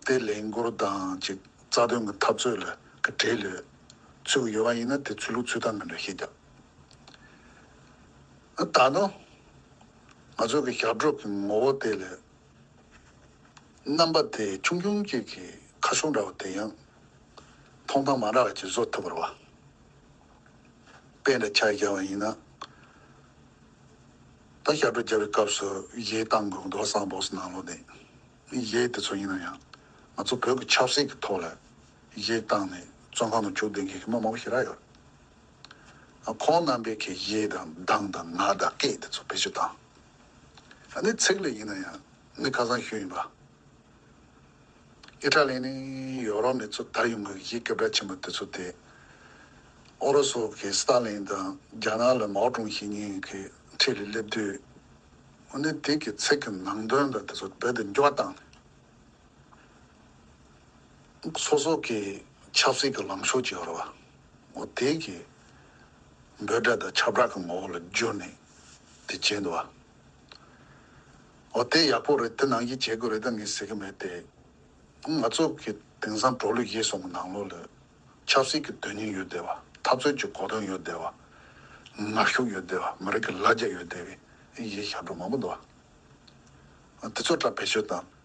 དེ་ལས་འགུལ་དང་ཅིག་རྩ་དོན་གྱི་འཐབ་རྩོད་ལ་གི་གྲས་ལ་ཚུད་ཀྱི་ཡོད་པ་ཡིན་ན་དེ་ཚུད་ལུགས་ཚུད་སྟངས་ཀྱི་འགྲེལ་བཤད་བརྒྱབ། ད་ནི་ང་ཚོ་གི་ཞབས་བྲོ་གི་ངོ་བོ་དེ་ལས་རྣམ་པ་དེ་ཆུང་ཆུང་ཅིག་གི་ཁ་ཤོག་འདྲ་བོ་དེ་ཡང་མཐོང་སྟངས་མ་འདྲ་བ་ཅིག་བཟོ་ཐུབ་པ་རེད་བ། དཔེ་འདྲ་ཆ་བཞག་པ་ཡིན་ན། ད་ཞབས་བྲོ་རྒྱབ་པའི་སྐབས་སུ་གཞས་བཏང་དགོས་འདུག་བསམ་པ་སོ་ནང་ལོགས་ནས། གཞས་དེ་ཚོ་ཡིན་ན་ཡང་ང་ཚོ་བོད་ཀྱི་ཆབ་སྲིད་ཀྱི་ཐོག་ལ་གཞས་བཏང་ནས་བཙོན་ཁང་དུ་བཅུག་བསྡད་མཁན་གྱི་མི་མང་པོ་ཞེ་དྲག་ཡོད། ཁོང་རྣམ་པས་ཀྱི་གཞས་དང་གདངས་དང་ངག་དང་སྐད་དེ་ཚོ་བེད་སྤྱོད་བཏང་། ཨ་ནི་ཚིག་ལ་ཡིན་ན་ཡང་ནི་ཁ་སང་ཞུས་ཡིན་པ། ཨི་ཊ་ལི་ནས་ཡོ་རོབ་ནས་ཚུར་དར་ཡོང་གི་གཞས་སྐད་གྲགས་ཆེན་པོ་དེ་ཚོ་དེ། ཨུ་རུ་སུ་གི་སི་ཏཱ་ལིན་དང་རྒྱ་ནག་ལ་མའོ་ཀྲུང་ཞི་གཉིས་ཀྱི་འཁྲིས་ལ་སླེབས་དུས། འོ་ནི་དེ་གི་ཚིག་གི་ནང་དོན་དང་དེ་ཚོ་རྦད་དེ་འགྱུར་བ་བཏང་ནས། སོ་སོ་གི་ཆབ་སྲིད་ཀྱི་ལངས་ཕྱོགས་ཅིག་ཡོད་རེད་བ། འོ་དེ་གི་འབོད་སྒྲ་དང་ཁྱབ་བསྒྲགས་ཀྱི་ངོ་བོ་ལ་བསྒྱུར་ནས་དེ་བྱས་འདུག་བ། འོ་དེ་ཡག་པོ་རེད། དེ་ནང་བཞིན་བྱེད་དགོས་རེད་ད་ངས་ཟེར་གི་མེད་དེ། ང་ཚོ་གི་དེང་སང་འབྲོག་གླུ་གཞས་གསུམ་གྱི་ནང་ལོགས་ལ་ཆབ་སྲིད་ཀྱི་དོན་སྙིང་ཡོད་བསྡད་པ། འཐབ་རྩོད་ཀྱི་གོ་དོན་ཡོད་བསྡད་པ། ངར་ཤུགས་ཡོད་བསྡད་པ། མི་རིགས་ཀྱི་ལ་རྒྱ་ཡོད་བསྡད་པའི་གཞས་ཞབས་བྲོ་མང་པོ་འདུག་བ། དེ་ཚོ་ཕར་བེད་སྤྱོད་བཏང་།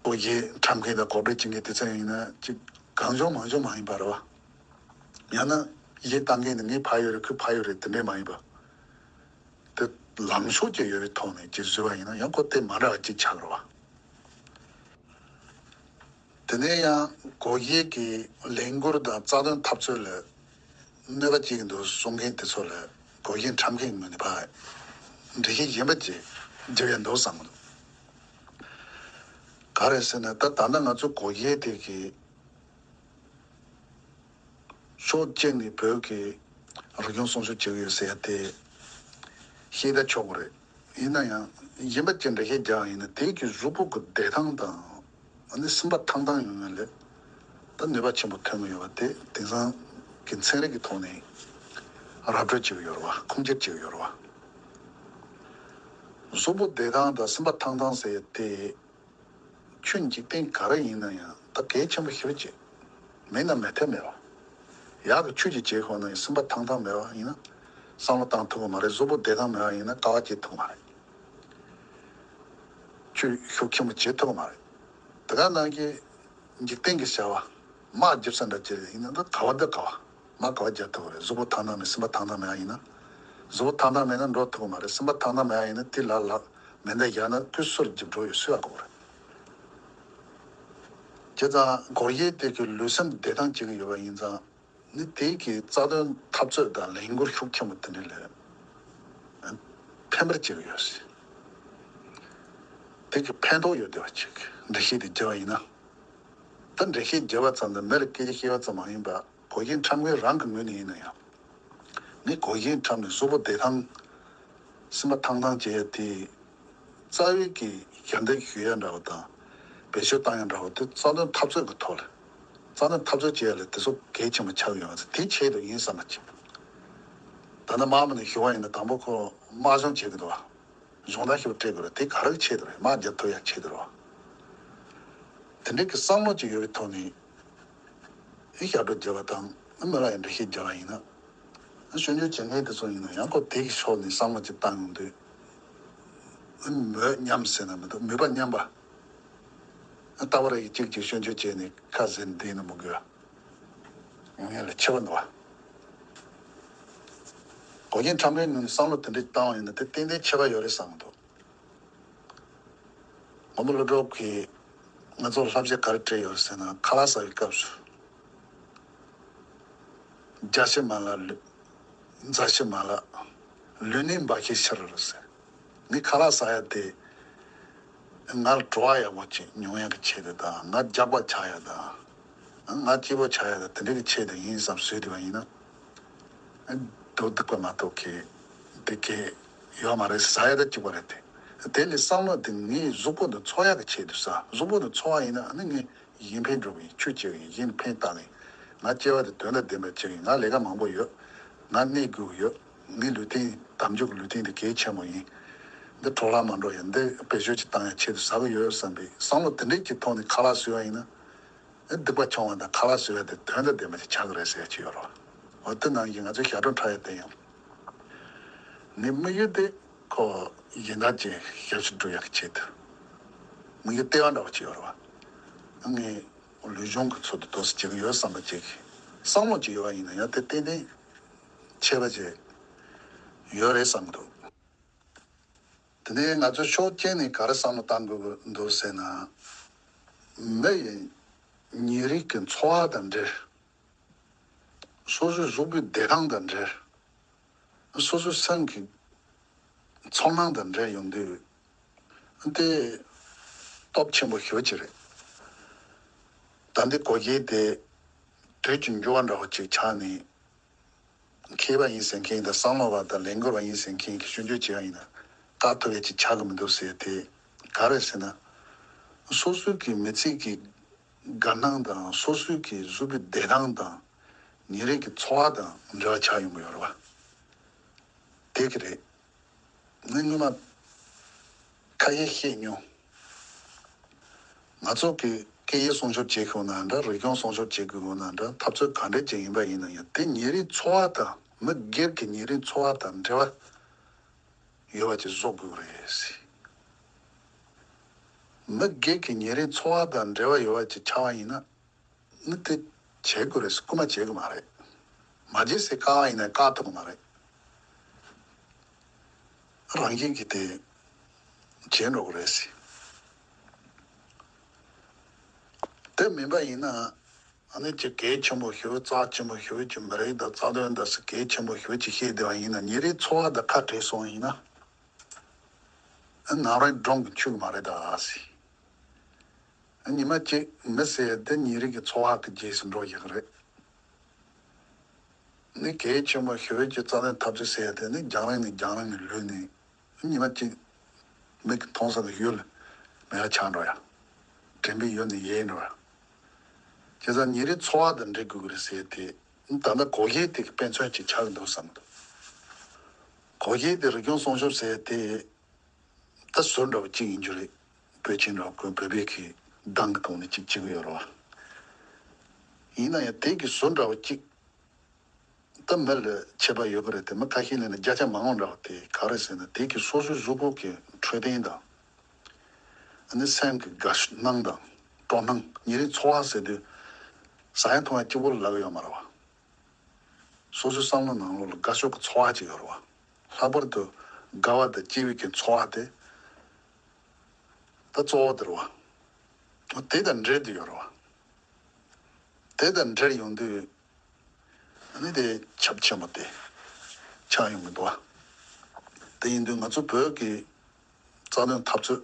གོ་གཞས་འཁྲབ་མཁན་དང་གོ་སྒྲིག་བྱེད་མཁན་དེ་ཚོ་ཡིན་ན་ཅིག་གང་བྱུང་མང་བྱུང་མ་ཡིན་པ་རེད་བ། ཡང་ན་གཞས་བཏང་མཁན་དེ་ངའི་ཕ་ཡུལ་རེད་ཁོའི་ཕ་ཡུལ་རེད་དེ་འདྲས་མ་ཡིན་པ། དེ་ལངས་ཕྱོགས་ཅིག་ཡོད་པའི་ཐོག་ནས་ཅིག་བཟོས་པ་ཡིན་ན་ཡང་ཁོ་དེ་མ་འདྲ་བ་ཅིག་ཆགས་རེད་བ། དེ་ནས་ཡང་གོ་གཞས་ཀྱི་ལས་འགུལ་དང་རྩ་དོན་འཐབ་རྩོད་ལ་གནོད་པ་སྐྱེལ་གྱི་འདུག་གསུང་མཁན་དེ་ཚོ་ལ་གོ་གཞས་འཁྲབ་མཁན་ངོས་ནས་ཕར་འགྲེལ་བཤད་གཞན་པ་ཅིག་བརྒྱབ་ཡ་འདུག་བསམ་གྱི་འདུག་ག་རེ་ཟེར་ན་ད་ད་ལྟ་ང་ཚོ་གོ་གཞས་དེ་གི་ཕྱོགས་གཅིག་ནས་བོད་ཀྱི་རིག་གཞུང་སྲུང་སྐྱོབ་བྱེད་ཀྱི་ཡོད་ཟེར་ཡ་དེ་ཤེས་ད་ཆོག་གི་རེད། ཡིན་ན་ཡང་གཞན་པ་ཅིག་འགྲེལ་བཤད་རྒྱག་ཡིན་ན་དེ་གི་གཟུགས་པོ་གི་བདེ་ཐང་དང་ཨ་ནི་སེམས་པ་ཐང་ཐང་ཡོང་ཡ་ལས་ད་ནུས་པ་ཆེན་པོ་ཐོན་གྱི་ཡོད་པ་དེ་དེང་སང་གི་ཚན་རིག་གི་ཐོག་ནས་ར་སྤྲོད་བྱེད་ཀྱི་ཡོད་རེད་བ། ཁུངས་སྐྱེལ་བྱེད་ཀྱི་ཡོད་རེད་བ། གཟུགས་པོ་བདེ་ཐང་དང་སེམས་པ་ཐང་ཐང་ཟེར་ཡ་དེ། ཆོས་འཇིག་རྟེན་ག་རེ་ཡིན་ན་ཡང་ད་གལ་ཆེན་པོ་ཞེ་པོ་ཅིག་མེད་ན་མེད་ཐབས་མེད་པ། ཡག་གི་ཆོས་ཅིག་བྱེད་ཁོ་ན་ཡང་སེམས་པ་ཐང་ཐང་མེད་པ་ཡིན་ན། བསམ་བློ་བཏང་ཐུབ་ཀྱི་མ་རེད། གཟུགས་པོ་བདེ་ཐང་མེད་པ་ཡིན་ན་དཀའ་བ་སྤྱད་ཐུབ་ཀྱི་མ་རེད། ཆོས་ཤུགས་ཆེན་པོ་བྱེད་ཐུབ་ཀྱི་མ་རེད། དེ་ག་ནང་གི་འཇིག་རྟེན་གྱི་བྱ་བ་དམག་རྒྱབ་ས་འདྲ་ཅིག་ཡིན་ན་ད་ག་བ་འདི་ག་བ། མ་ག་བ་རྒྱག་ཐུབ་པ་རེད། གཟུགས་པོ་ཐང་ཐང་མེད་སེམས་པ་ཐང་ཐང་མེད་ཡ་ཡིན་ན། གཟུགས་པོ་ཐང་ཐང་མེད་ན་འགྲོ་ཐུབ་པ་མ་རེད། སེམས་པ་ཐང་ཐང་མེད་ཡ་ཡིན་ན་དེ་ལ་ལ་མེ་མདའ་བཞག་ན་ཀུ་སུར་གྱིས་འགྲོ་ཡོད་སུས་ཡག་གོ་རེད། བྱས་ཙང་གོ་ཡེ་དེ་གི་ལུས་སེམས་བདེ་ཐང་བྱེད་ཀྱི་ཡོད་པ་ཡིན་ཙང་ནི་དེ་གི་རྩ་དོན་འཐབ་རྩོད་དང་ལས་འགུལ་ཤུགས་ཆེན་པོ་དེ་འདྲ་ལས་ཕན་པར་བྱེད་ཀྱི་ཡོད་སྲིད། དེ་གི་ཕན་ཐོགས་ཡོད་བསྡད་པ་ཅིག་འགྲེལ་བཤད་དེ་བརྒྱབ་པ་ཡིན་ན། ད་འགྲེལ་བཤད་བརྒྱབ་པ་ཙམ་དང་མི་ལ་སྐད་ཆ་བཤད་པ་ཙམ་མ་ཡིན་པ། གོ་ཡེ་འཁྲབ་མཁན་རང་གི་ངོས་ནས་ཡིན་ན་ཡང་། ངས་གོ་ཡེ་འཁྲབ་ནས་གཟུགས་པོ་བདེ་ཐང་། སེམས་པ་ཐང་ཐང་བྱེད་ཡ་དེ། རྩ་བའི་གི་ཞབས་འདེགས་ཞུ་ཡ་འདྲ་བ་དང་། བེད་སྤྱོད་བཏང་ཡ་འདྲ་བ་དེ་རྩ་དོན་འཐབ་རྩོད་ཀྱི་ཐོག་ལ། རྩ་དོན་འཐབ་རྩོད་བྱེད་ཡ་ལ་དེ་ཚོ་གལ་ཆེན་པོ་ཆགས་ཡོང་བ་དེ་ཆེད་དུ་ཡིན་བསམ་པ་ཅིག་ད་ནི་དམག་མི་ནས་ཞུ་བ་ཡིན་ན་དང་པོ་ཁོ་དམག་སྦྱོང་བྱེད་ཀྱི་འདུག་བ། གཞུང་དང་ཞུ་སྤྲད་དགོས་རེད། དེ་ག་རེ་ཆེད་དུ་རེད། དམག་རྒྱབ་ཐུབ་ཡ་ཆེད་དུ་རེད་བ། དེ་འདྲའི་གི་བསམ་བློ་ཅིག་ཡོད་པའི་ཐོག་ནས། ཨི་ཞབས་བྲོ་རྒྱབ་པ་དང་ཨི་མི་ལ་ཡི་འགྲེལ་བཤད་རྒྱབ་པ་ཡིན་ན། ཨི་སྐྱོན་བརྗོད་བྱེད་མཁན་དེ་ཚོ་ཡིན་ན་ཡང་ཁོ་དེ་གི་ཕྱོགས་ནས་བསམ་བློ་ཅིག་བཏང་ཡོང་དུས། ཨི་མོས་མཉམ་ཟེར་ན་མི་འདུག་མོས་པ་མཉམ་པ། ཨི་ལྟ་བ་རེ་གཅིག་གཅིག་སྐྱོན་བརྗོད་བྱས་ནས་ཁ་ཟེར་ནས་བསྡད་ན་མི་དགོས། ཡོང་ཡ་ལ་ཁྱད་པར་འདུག་བ། གོ་རྒྱན་ཁྲམ་རའི་ངོས་ནས་བསམ་བློ་དེ་འདྲ་བཏང་བ་ཡིན་ན་དེ་ཏན་ཏན་ཁྱད་པར་ཡོད་རེད་བསམ་གི་འདུག་ངོ་མ་ལོ་གྲོགས་ཀྱིས་ང་ཚོར་བསླབ་བྱ་ག་རེ་སྤྲད་ཡོད་ཟེར་ན། ཁ་ལག་ཟ་བའི་སྐབས་སུ། རྒྱ་ཞི་མ་ལ་ལུས། རྫ་ཞི་མ་ལ། ལུས་ནི་འབའ་ཞིག་ཕྱིར་རོ་ཟེར། ངས་ཁ་ལག་ཟ་ཡ་དེ། ང་ལ་བྲོ་བ་ཡག་པོ་ཅིག་མྱོང་ཡག་གི་ཆེད་དུ་དང་། ང་རྒྱགས་པ་ཆགས་ཡ་དང་། ང་སྐྱིད་པོ་ཆགས་ཡ་དང་། དེ་འདྲ་གི་ཆེད་དུ་ཡིན་བསམ་བཟོས་བསྡད་པ་ཡིན་ན། སྡུག་སྡུག་པ་མ་གཏོགས་གི་དེ་གི་ཡོད་མ་རེད། ཟ་ཡ་ད་གཅིག་པ་རེད་དེ། དེ་ལས་བསམ་བློ་དེ་ངའི་གཟུགས་པོ་འདི་འཚོ་ཡག་གི་ཆེད་དུ་ཟ། གཟུགས་པོ་འདི་འཚོ་བ་ཡིན་ན་ཨ་ནི་ངའི་གཞན་ཕན་འགྲོ་གི་ཡིན། ཆོས་བྱེད་གི་ཡིན། གཞན་ཕན་བཏགས་གི་ཡིན། ང་སྐྱེ་བ་དེ་དོན་དང་ལྡན་པ་བྱེད་གི་ཡིན། ང་ལས་ཀ་མང་པོ་ཡོད། ང་གནས་དགོས་གི་ཡོད། ངའི་ལུས་རྟེན། དམ་ཆོས་ཀྱི་ལུས་རྟེན་དེ་གལ་ཆེན་པོ་ཡིན། འདི་འཕྲོ་བརླག་མ་འགྲོ་ཡ། འདི་བེད་སྤྱོད་ཅིག་བཏང་ཡ་ཆེད་དུ་ཟ་གི་ཡོད་བསམ་པའི་བསམ་བློ་དེ་འདྲས་ཀྱི་ཐོག་ནས་ཁ་ལག་ཟོས་པ་ཡིན་ན། སྡིག་པ་བྱུང་བ་དང་ཁ་ལག་ཟོས་པ་དེ་དོན་དང་ལྡན་པ་ཞིག་ཆགས་ཀྱི་རེད་ཟེར་ཡ་ཅིག་ཡོད་རེད། འོ་དེ་ནང་བཞིན་ང་ཚོས་ཞབས་བྲོ་འཁྲབ་ཡ་དེ་ཡང་། ངའི་དམིགས་ཡུལ་དེ་ཁོ་གཞན་དག་ཅིག་ཞབས་ཕྱི་སྒྲུབ་ཡག་གི་ཆེད་དུ། དམིགས་ཡུལ་ལྟེ་བ་འདྲ་བོ་ཅིག་ཡོད་རེད་བ། ངའི་ལུས་སྦྱོང་གི་ཚུལ་དུ་འདུག་སེ་བྱེད་ཀྱི་ཡོད་བསམ་པ་ཅིག་བསམ་བློ་ཅིག་ཡོད་པ་ཡིན་ན་ཡང་དེ་ཏན་ཏན་ཁྱད་པར་ཅིག་ཡོད་རེད་བསམ་གྱི་འདུག་དེ་ནས་ང་ཚོ་ཕྱོགས་གཅིག་ནས་ག་རེ་བསམ་བློ་བཏང་དགོས་ཀྱི་འདུག་ཟེར་ན། མི་ཡི་ཉིན་རེ་གི་འཚོ་བ་དང་འབྲེལ། སོ་སོའི་གཟུགས་པོའི་བདེ་ཐང་དང་འབྲེལ། སོ་སོའི་སེམས་ཀྱི་ཚོར་སྣང་དང་འབྲེལ་ཡོང་དུས། དེ་སྟོབས་ཆེན་པོ་ཞེ་པོ་ཅིག་རེད། ད་འདི་གོ་རྒྱུ་དེ་དུས་ཀྱི་འགྱུར་བ་འདྲ་བོ་ཅིག་ཆགས་ནས། མཁས་པ་ཡིན་ཟེར་མཁན་དང་བསམ་བློ་བ་དང་ལས་འགུལ་བ་ཡིན་ཟེར་མཁན་གྱིས་སྐྱོན་བརྗོད་བྱས་པ་ཡིན་ན་བཀག་ཐུབ་ཡ་ཅིག་ཆགས་ཀྱི་མི་འདུག་ཟེར་དེ་ག་རེ་ཟེར་ན། སོ་སོའི་གི་མི་ཚེ་གི་དགའ་སྣང་དང་སོ་སོའི་གི་གཟུགས་པོའི་བདེ་ཐང་དང་ཉིན་རེ་གི་འཚོ་བ་དང་འབྲེལ་བ་ཆགས་ཡོང་གི་ཡོད་རེད་བ། དེ་གི་རེད། ངས་སྔོན་མ་ཁ་ཤས་བཤད་མྱོང་། ང་ཚོ་གི་སྐད་ཡིག་སྲུང་སྐྱོབ་བྱེད་དགོས་ན་འདྲ། རིག་གཞུང་སྲུང་སྐྱོབ་བྱེད་དགོས་ན་འདྲ། འཐབ་རྩོད་ག་འདྲ་ཅིག་ཡིན་པ་ཡིན་ན་ཡང་དེ་ཉིན་རེའི་འཚོ་བ་དང་མི་སྒེར་གྱི་ཉིན་རེའི་འཚོ་བ་དང་འབྲེལ་བ་ཡོད་པ་ཅིག་བཟོ་དགོས་རེད། མི་སྒེར་གྱི་ཉིན་རེའི་འཚོ་བ་དང་འབྲེལ་བ་ཡོད་པ་ཅིག་ཆགས་པ་ཡིན་ན། ནི་དེ་བྱེད་དགོས་རེད་ཟེར་རྐུ་མ་བྱེད་དགོས་མ་རེད། མ་བྱེད་ཟེར་བཀག་པ་ཡིན་ན་བཀག་ཐུབ་ཀྱི་མ་རེད། རང་བཞིན་གྱིས་དེ་བྱེད་འགྲོ་གི་རེད་ཟེར། དེ་མིན་པ་ཡིན་ན། ཨ་ནི་ཅིག་གལ་ཆེན་པོ་ཞེ་པོ་རྩ་ཆེན་པོ་ཞེ་པོ་ཅིག་མི་རིགས་དང་རྩ་དོན་དང་ཟེར་གལ་ཆེན་པོ་ཞེ་པོ་ཅིག་བཤད་བསྡད་པ་ཡིན་ན། ཉིན་རེའི་འཚོ་བ་དང་ཁ་བྲལ་སོང་ཡིན་ན། ཨ་ནང་རང་སྒྲུང་གི་ཆོས་མ་རེད་ད་ཟེར། ཉི་མ་གཅིག་མི་ཟེར་ཡ་དེ་ཉིན་རེ་གི་འཚོ་བ་གི་རྗེས་སུ་འགྲོ་ཡག་རེད། ནི་གལ་ཆེན་པོ་ཞེ་པོ་ཅིག་རྩ་དོན་འཐབ་རྩོད་ཟེར་ཡ་དེ་ནི་རྒྱང་རིང་ནས་རྒྱང་རིང་ནས་ལུས་ནས་ཉི་མ་གཅིག་མིག་གིས་མཐོང་ས་གི་ཡུལ་མེད་པ་ཆགས་འགྲོ་ཡ། དྲན་པའི་ཡུལ་ནས་ཡལ་འགྲོ་ཡ། བྱས་ཙང་ཉིན་རེའི་འཚོ་བ་དང་འབྲེལ་དགོས་ཀྱི་རེད་ཟེར་ཡ་དེ་ད་ལྟ་གོ་རྒྱུ་དེ་གི་དཔེ་མཚོན་ཅིག་ཆགས་ཀྱི་འདུག་བསམ་གྱི་འདུག་གོ་རྒྱུ་དེ་རིག་གཞུང་སྲུང་སྐྱོབ་ཟེར་ཡ་དེ། ད་ཟུར་འདྲ་བོ་གཅིག་ཡིན་རྒྱུ་རེད། བོད་ཆེན་འདྲ་བོ་ཁོས་བོད་པའི་གི་གདངས་ཀྱི་ཐོག་ནས་གཅིག་བྱེད་ཀྱི་ཡོད་རེད་བ། ཡིན་ན་ཡང་དེ་གི་ཟུར་འདྲ་བོ་གཅིག་ད་མི་ལ་ཁྱད་པར་ཡོད་ཀྱི་རེད་དེ། མི་ཁ་ཤས་ལ་ནི་བརྒྱ་ཆ་མང་བོ་འདྲ་བོ་དེ་ག་རེ་ཟེར་ན། དེ་གི་སོ་སོའི་གཟུགས་པོ་གི་འཕྲོད་བསྟེན་དང་། ཨ་ནི་སེམས་ཀྱི་དགའ་སྣང་དང་སྤྲོ་སྣང་། ཉིན་རེའི་འཚོ་བ་ཟེར་དུས་ཟ་ཡ་འཐུང་ཡ་གཅིག་པོ་ལ་ལབ་ཡོད་མ་རེད་བ། སོ་སོའི་བསམ་བློ་ནང་ལོགས་ལ་དགའ་ཕྱོགས་ཀྱི་ཚོར་བ་ཅིག་ཡོད་རེད་བ། ལྷག་པར་དུ་དགའ་བ་དང་སྐྱིད་པའི་གི་ཚོར་བ་དེ་ད་གཙོ་བོ་དེ་རེད་བ། དེ་དང་འབྲེལ་དུ་ཡོད་རེད་བ། དེ་དང་འབྲེལ་ཡོང་དུས་ཨ་ནི་དེ་ཁྱབ་ཆེན་པོ་དེ་ཆགས་ཡོང་གི་འདུག་བ། དེ་ཡིན་དུས་ང་ཚོ་བོད་ཀྱི་རྩ་དོན་འཐབ་རྩོད།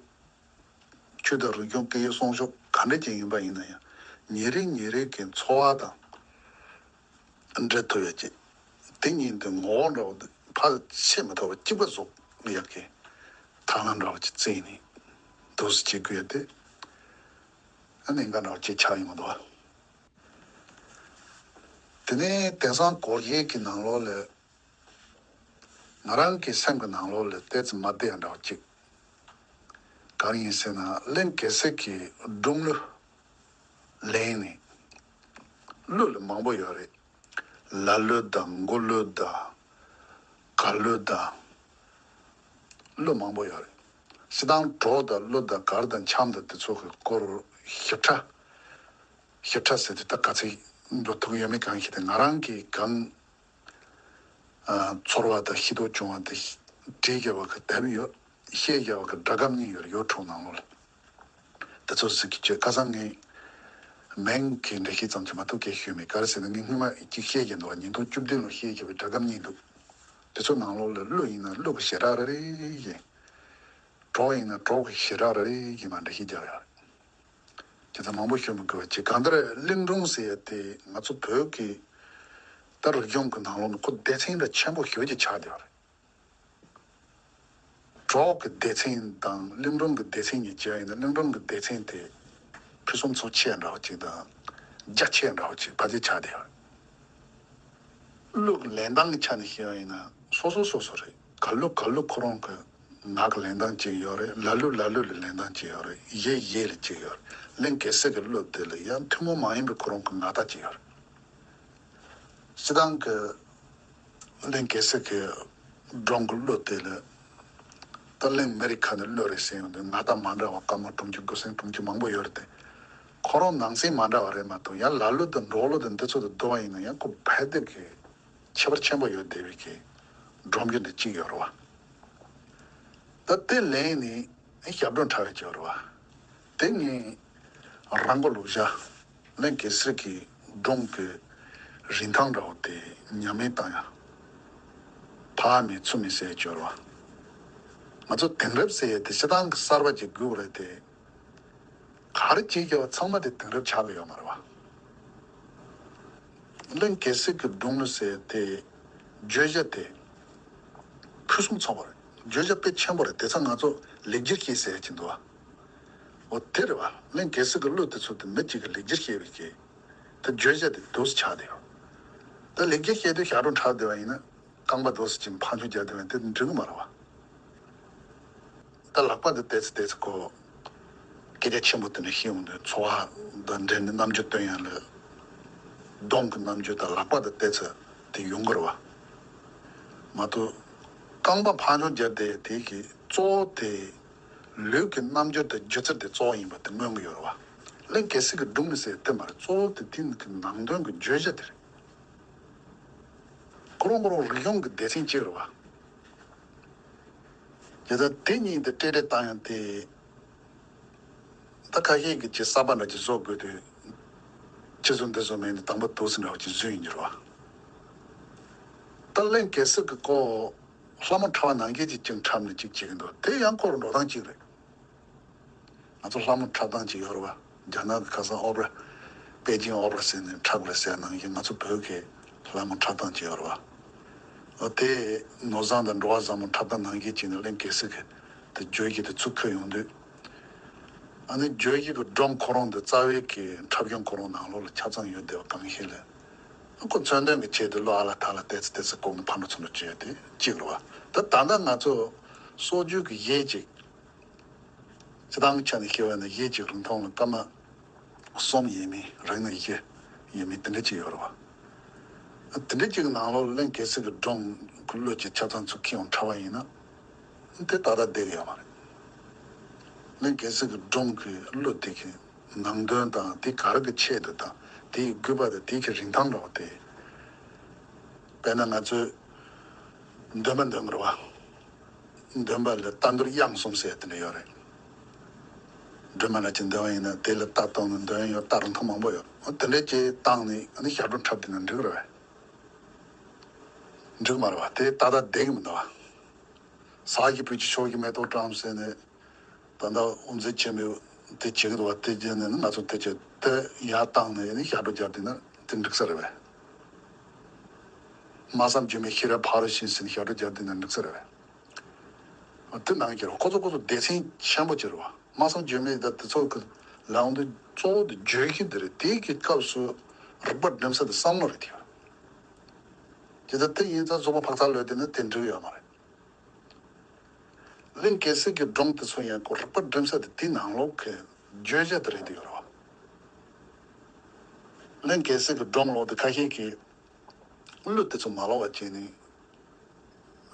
ཆོས་དང་རིག་གཞུང་སྐད་ཡིག་སྲུང་སྐྱོབ་ག་འདྲ་ཅིག་ཡིན་པ་ཡིན་ན་ཡང་། ཉིན་རེ་ཉིན་རེ་གི་འཚོ་བ་དང་འབྲེལ་ཐུབ་ཡ་ཅིག་དེ་ཉིད་དུ་ངོ་བོ་འདྲ་བོ་ཕར་ཕྱེ་མི་ཐུབ་པ་གཅིག་པ་བཟོ་ཡག་གི་ད་ ཐང་ལྷ་འདྲ་བོ་ཅིག་བརྩིས་ནས་འདུག་སེ་བྱེད་དགོས་ཡ་དེ། ཨ་ནི་འགའ་འདྲ་བོ་ཅིག་ཆགས་ཡོང་གི་འདུག་བ། དེ་ནས་དེང་སང་སྒོར་གཞས་ཀྱི་ནང་ལོགས་ལ། ང་རང་གི་སེམས་ཀྱི་ནང་ལོགས་ལ་ཏོག་ཙམ་མ་བདེ་ཡ་འདྲ་བ་ཅིག་གང་ཡིན་ཟེར་ན། བློན་གེ་སར་གྱི་སྒྲུང་གླུ་ལེན་ནས། གླུ་ལ་མང་པོ་ཡོད་རེད། ལ་གླུ་དང་མགོ་གླུ་དང་གར་གླུ་དང་། གླུ་མང་པོ་ཡོད་རེད། སྤྱིར་བཏང་གྲོགས་དང་གླུ་དང་གར་དང་འཆམ་དང་དེ་ཚོ་གི་སྐོར་ཞིབ་ཕྲ། ཞིབ་ཕྲ་ཟེར་དུས་ད་ག་ཚོད་འགྲོ་ཐུབ་ཀྱི་ཡོད་མེད་གང་ཤེས་ཏེ། ང་རང་གིས་གང་ཨ་ཚོར་བ་དང་ཤེས་རྟོགས་བྱུང་བ་དེ་བྲིས་བརྒྱབ་པ་གི་དེབ་ཡོད། བཤད་བརྒྱབ་པ་གི་སྒྲ་སྒམ་གཉིས་ཡོད་རེད། ཡོ་ཊུབ་ནང་ལོགས་ལ། དེ་ཚོ་གཟིགས་ཀྱི་བྱས། ཁ་སང་ངས་མིང་གི་འགྲེལ་བཤད་ཙམ་གྱིས་མ་གཏོགས་སྐད་ཤོད་མེད། ག་རེ་ཟེར་ན་ངས་སྔོན་མ་གཅིག་བཤད་ཀྱི་འདུག་བ། ཉིས་སྟོང་བཅུ་བདུན་ལོ་བཤད་ཀྱི་བའི་སྒྲ་སྒམ་གཉིས་འདུག་དེ་ཚོ་ནང་ལོགས་ལ་གླུ་ཡིན་ན་གླུ་གི་ཞེ་དྲག་རེ་རེ་ཡིན། གྲོགས་ཡིན་ན་གྲོགས་ཀྱི་ཞེ་དྲག་རེ་རེ་ཡིན་པ་འགྲེལ་བཤད་རྒྱག་ཡོད་རེད། དེ་ཚོ་མང་པོ་ཤོད་མི་དགོས་པ་བྱས། གང་ལྟར་གླིང་སྒྲུང་ཟེར་ཡ་དེ་ང་ཚོ་བོད་ཀྱི་ད་རིག་གཞུང་གི་ནང་ལོགས་ནས་ཁོ་སྡེ་ཚན་འདྲ་ཆེན་པོ་ཞེ་པོ་ཅིག་ཆགས་བསྡད་ཡོད་རེད། གྲོགས་ཀྱི་སྡེ་ཚན་དང་གླིང་སྒྲུང་གི་སྡེ་ཚན་གཉིས་བྱས་པ་ཡིན་ན། གླིང་སྒྲུང་གི་སྡེ་ཚན་དེ་ཕུན་སུམ་ཚོགས་ཆེ་འདྲ་བོ་ཅིག་དང་། རྒྱ་ཆེ་འདྲ་བོ་ཅིག་ཕལ་ཆེར་ཆགས་བསྡད་ཡོད་རེད། གླུ་གི་ལེན་སྟངས་ཀྱི་ཆ་ནས་བཤད་པ་ཡིན་ན་སོ་སོ་སོ་སོ་རེད། གར་གླུ་གར་གླུ་ཁོ་རང་གི་ངག་གི་ལེན་སྟངས་གཅིག་ཡོད་རེད། ལ་གླུ་ལ་གླུ་ལ་ལེན་སྟངས་གཅིག་ཡོད་རེད། གཞས་གཞས་ལ་གཅིག་ཡོད་རེད། གླིང་གེ་སར་གྱི་གླུ་དེ་ལ་ཡང་ཐུན་མོང་མ་ཡིན་པའི་ཁོ་རང་གི་ངག་རྟགས་གཅིག་ཡོད་རེད། སྤྱིར་བཏང་གི་གླིང་གེ་སར་གྱི་སྒྲུང་གི་གླུ་དེ་ལ། ད་གླིང་མི་རིགས་ཁ་ནས་གླུ་རེད་ཟེར་ཡོང་དུས་ངག་རྟགས་མ་འདྲ་བ་སྐར་མ་དྲུག་ཅུ་དགུ་སེང་དྲུག་ཅུ་མང་པོ་ཡོད་རེད་དེ། ཁོ་རང་ནང་གསེས་མ་འདྲ་བ་རེད་མ་གཏོགས། ཡང་ལ་གླུ་དང་འབྲོག་གླུ་དང་འདི་ཚོ་དང་བསྡུར་བ་ཡིན་ན་ཡང་ཁོ་ཕལ་དེབ་ཀྱི་ཁྱད་པར་ཆེན་པོ་ཡོད་བསྡད་པའི་གི་སྒྲོམ་གཞི་འདི་གཅིག་ཡོད་རེད་བ། ད་དེ་ལེན་ནས་ཞབས་བྲོ་འཁྲབ་ཡ་ཅིག་ཡོད་རེད་བ། དེ་ངས་རང་མགོ་ལུག་བཞག་གླིང་གེ་སར་གྱི་སྒྲུང་གི་རིན་ཐང་འདྲ་བོ་དེ་ཉམས་ལེན་བཏང་ཡ་ཕ་མེད་ཚུལ་མེད་ཟེར་ཡ་ཅིག་ཡོད་རེད་བ། ང་ཚོ་དེང་རབས་ཟེར་ཡ་དེ་སྤྱིར་བཏང་གི་གསར་པ་ཅིག་དགོས་རེད་དེ། ག་རེ་བྱེད་དགོས་པ་ཚང་མ་དེ་དེང་རབས་ཆགས་ཀྱི་ཡོད་མ་རེད་བ། གླིང་གེ་སར་གྱི་སྒྲུང་ལ་ཟེར་དེ་བརྗོད་བྱ་དེ་ཕུན་སུམ་ཚོགས་པ་རེད། བརྗོད་བྱ་དཔེ་ཆེན་པོ་རེད། དེ་ཚོ་ང་ཚོ་ལེགས་སྒྱུར་བྱེད་ཟེར་གྱི་འདུག་བ། འོ་དེ་རེད་བ། གླིང་གེ་སར་གྱི་གླུ་དེ་ཚོ་དེ་མི་གཅིག་གིས་ལེགས་སྒྱུར་བྱས་པའི་གི་དེ་བརྗོད་བྱ་དེ་འདུག་སེ་ཆགས་བསྡད་ཡོད། ད་ལེགས་སྒྱུར་བྱས་དུས་ཞབས་བྲོ་འཁྲབ་བསྡད་པ་ཡིན་ན། རྐང་པ་འདུག་སེ་ཅིག་ཕར་འཕྱོང་རྒྱག་བསྡད་པ་ཡིན་ན་དེ་འགྲིག་གི་མ་རེད་བ། ད་ལག་པ་འདི་བལྟས་ཚེ་བལྟས་ཚེ་ཁོ་སྐད་ཆ་ཆེན་པོ་དེ་འདྲ་བཤད་ཡོང་དུས་འཚོ་བ་དང་འབྲེལ་ནས་རྣམ་འགྱུར་སྟོན་ཡ་ལ་གདོང་གི་རྣམ་འགྱུར་དང་ལག་པ་འདི་བལྟས་ཚེ་དེ་ཡོང་གི་རེད་བ། མ་གཏོགས་རྐང་པ་ཕར་འཕྱོང་རྒྱག་བསྡད་དེ་གི་གཙོ་བོ་དེ་ལུས་ཀྱི་རྣམ་འགྱུར་དང་སྒྱུ་རྩལ་དེ་གཙོ་བོ་ཡིན་པ་དེ་མངོན་གྱི་ཡོད་རེད་བ། གླིང་གེ་སར་གྱི་སྒྲུང་ནི་ཟེར་དེ་མ་རེད། གཙོ་བོ་དེ་དེ་ནི་གི་ནང་དོན་གྱི་བརྗོད་བྱ་དེ་རེད། ཁོ་རང་ཁོ་རང་རིག་གཞུང་གི་སྡེ་ཚན་གཅིག་རེད་བ། དེ་ལྟར་དེ་གཉིས་དེ་ཏྲེ་ཏྲེ་བཏང་ཡང་དེ། ད་ཁ་ཤས་ཀྱིས་ཅིག་གསར་པ་འདྲ་ཅིག་བཟོ་དགོས་དུས། ཁྱེད་ཚོ་འདི་བཟོ་མིན་ནི་དང་པོ་འདུག་སེ་འདྲ་བ་ཅིག་བཟོས་ཡིན་གྱི་རེད་བ། ད་གླིང་གེ་སར་གྱི་སྐོར་ལྷ་མོ་འཁྲབ་པ་ནང་བཞིན་ཅིག་ཅིག་འཁྲབ་ནས་ཅིག་བྱེད་ཀྱི་འདུག་དེ་ཡང་ཁོ་རང་འགྲོ་སྟངས་གཅིག་རེད། ང་ཚོ་ལྷ་མོ་འཁྲབ་སྟངས་ཅིག་ཡོད་རེད་བ། རྒྱ་ནག་གི་ཁ་སང་ཨོ་པེ་ར། པེ་ཅིང་ཨོ་པེ་ར་ཟེར་ནས་འཁྲབ་དགོས་རེད་ཟེར་ནང་བཞིན་ང་ཚོ་བོད་ཀྱི་ལྷ་མོ་འཁྲབ་སྟངས་ཅིག་ཡོད་རེད་བ། ཨ་དེ་ནོར་བཟང་དང་འགྲོ་བ་བཟང་མོ་འཁྲབ་སྟངས་ནང་བཞིན་བྱས་ནས་གླིང་གེ་སར་གྱི་དེ་བརྗོད་གཞི་དེ་ཚུར་འཁྱེར་ཡོང་དུས། ཨ་ནི་བརྗོད་གཞི་གི་སྒྲུང་ཁོ་རང་དེ་རྩ་བའི་གི་འཁྲབ་གཞུང་ཁོ་རང་ནང་ལོགས་ལ་ཆ་ཚང་ཡོད་བསྡད་པ་གང་ཤེས་ལ། ཁོ་མཚོན་དོན་གྱི་ཆེད་དུ་བློ་ཨ་ལ་ཐ་ལ་བལྟས་ཚེ་བལྟས་ཚེ་ལྐོག་ནས་ཕར་འགྲོ་ཚུར་འགྲོ་བྱས་ཏེ་གཅིག་རེད་བ། ད་ད་ལྟ་ང་ཚོ་སྲོལ་རྒྱུན་གྱི་གཞས་ཅིག་སྤྱིར་བཏང་གི་ཆ་ནས་བཤད་པ་ན་གཞས་ཅིག་རིང་ཐུང་ལ་སྐར་མ་གསུམ་ཡས་མས། རིང་ན་བཞི་ཡས་མས། དེ་འདྲ་ཅིག་ཡོད་རེད་བ། དེ་འདྲ་ཅིག་གི་ནང་ལོགས་གླིང་གེ་སར་གྱི་སྒྲུང་གི་གླུ་ཅིག་ཆ་ཚང་ཚུར་འཁྱེར་ཡོང་འཁྲབ་པ་ཡིན་ན། དེ་ཏག་ཏག་བསྡད་ཀྱི་ཡོད་མ་རེད། གླིང་གེ་སར་གྱི་སྒྲུང་གི་གླུ་དེ་གི་ནང་དོན་དང་དེ་ག་རེ་གི་ཆེད་དུ་དང་དེའི་དགོས་པ་དང་དེ་གི་རིན་ཐང་འདྲ་བོ་དེ། དཔེར་ན་ང་ཚོས་འདོན་པ་འདོན་གྱི་རེད་བ། འདོན་པ་ལ་རྟ་འདུལ་དབྱངས་གསུམ་ཟེར་དེ་འདྲ་ཡོད་རེད། སྒྲོལ་མ་ལགས་ཀྱིས་འདོན་པ་ཡིན་ན་དེ་ལ་རྟ་བཏང་ནས་འདོན་ཡོད། རྟ་རིན་ཐང་མང་པོ་ཡོད། འོ་དེ་འདྲ་ཅིག་བཏང་ནས་ཨ་ནི་ཞབས་བྲོ་འཁྲབ་བསྡད་ན་འགྲིག་གི་རེད་བས། འགྲིག་མ་རེད་བ། དེ་ཏག་ཏག་བསྡད་ཀྱི་མི་འདུག་བ། ཟ་ཞིག་བུ་ཅིག་ཤོག་ཅིག་མེ་ཏོག་བཀྲམ་ཟེར་ནས། ད་ལྟ་དབུ་མཛད་ཆེན་པོས་དེ་བྱེད་ཀྱི་འདུག་བ། དེ་བྱས་ནས་ང་ཚོ་དེ་བྱས་དེ་ཡར་བཏང་ནས་ནི་ཞབས་བྲོ་རྒྱབ་བསྡད་ན་དེ་འགྲིག་ས་རེད་བས། སྨྲ་བསམ་བརྗོད་མེད་ཤེས་རབ་ཕ་རོལ་ཕྱིན་ཟེར་ནས་ཞབས་བྲོ་རྒྱབ་བསྡད་ན་འགྲིག་ས་རེད་བས། དེ་ནང་གི་རོ་ཁོ་ཚོ་ཁོ་ཚོ་སྡེ་ཚན་ཆེན་པོ་ཅིག་རེད་བ། སྨྲ་བསམ་བརྗོད་མེད་ད་དེ་ཚོ་གི་ལའང་དུ་གཙོ་བོ་དེ་བརྗོད་གཞི་འདི་རེད། དེའི་གི་སྐབས་སུ་རིག་པ་སྒྲིམ་ས་དེ་བསམ་བློ་རེད་དེ། དེ་ད་དེ་ཡིན་ཙང་རྫོགས་པ་འཕགས་ཚར་ལོས་དེ་ནི་དེ་འགྲིག་ཡོད་མ་རེད། གླིང་གེ་སར་གྱི་སྒྲུང་དེ་ཚོ་ཡང་ཁོ་རིག་པ་སྒྲིམ་ས་དེ་དེའི་ནང་ལོགས་ཀྱི་བརྗོད་བྱ་དེ་རེད་དེ་ཡོད་རེད་བ། གླིང་གེ་སར་གྱི་སྒྲུང་ལོགས་དེ་ཁ་ཤས་ཀྱིས་གླུ་དེ་ཚོ་མ་ཀློག་པ་བྱས་ནས།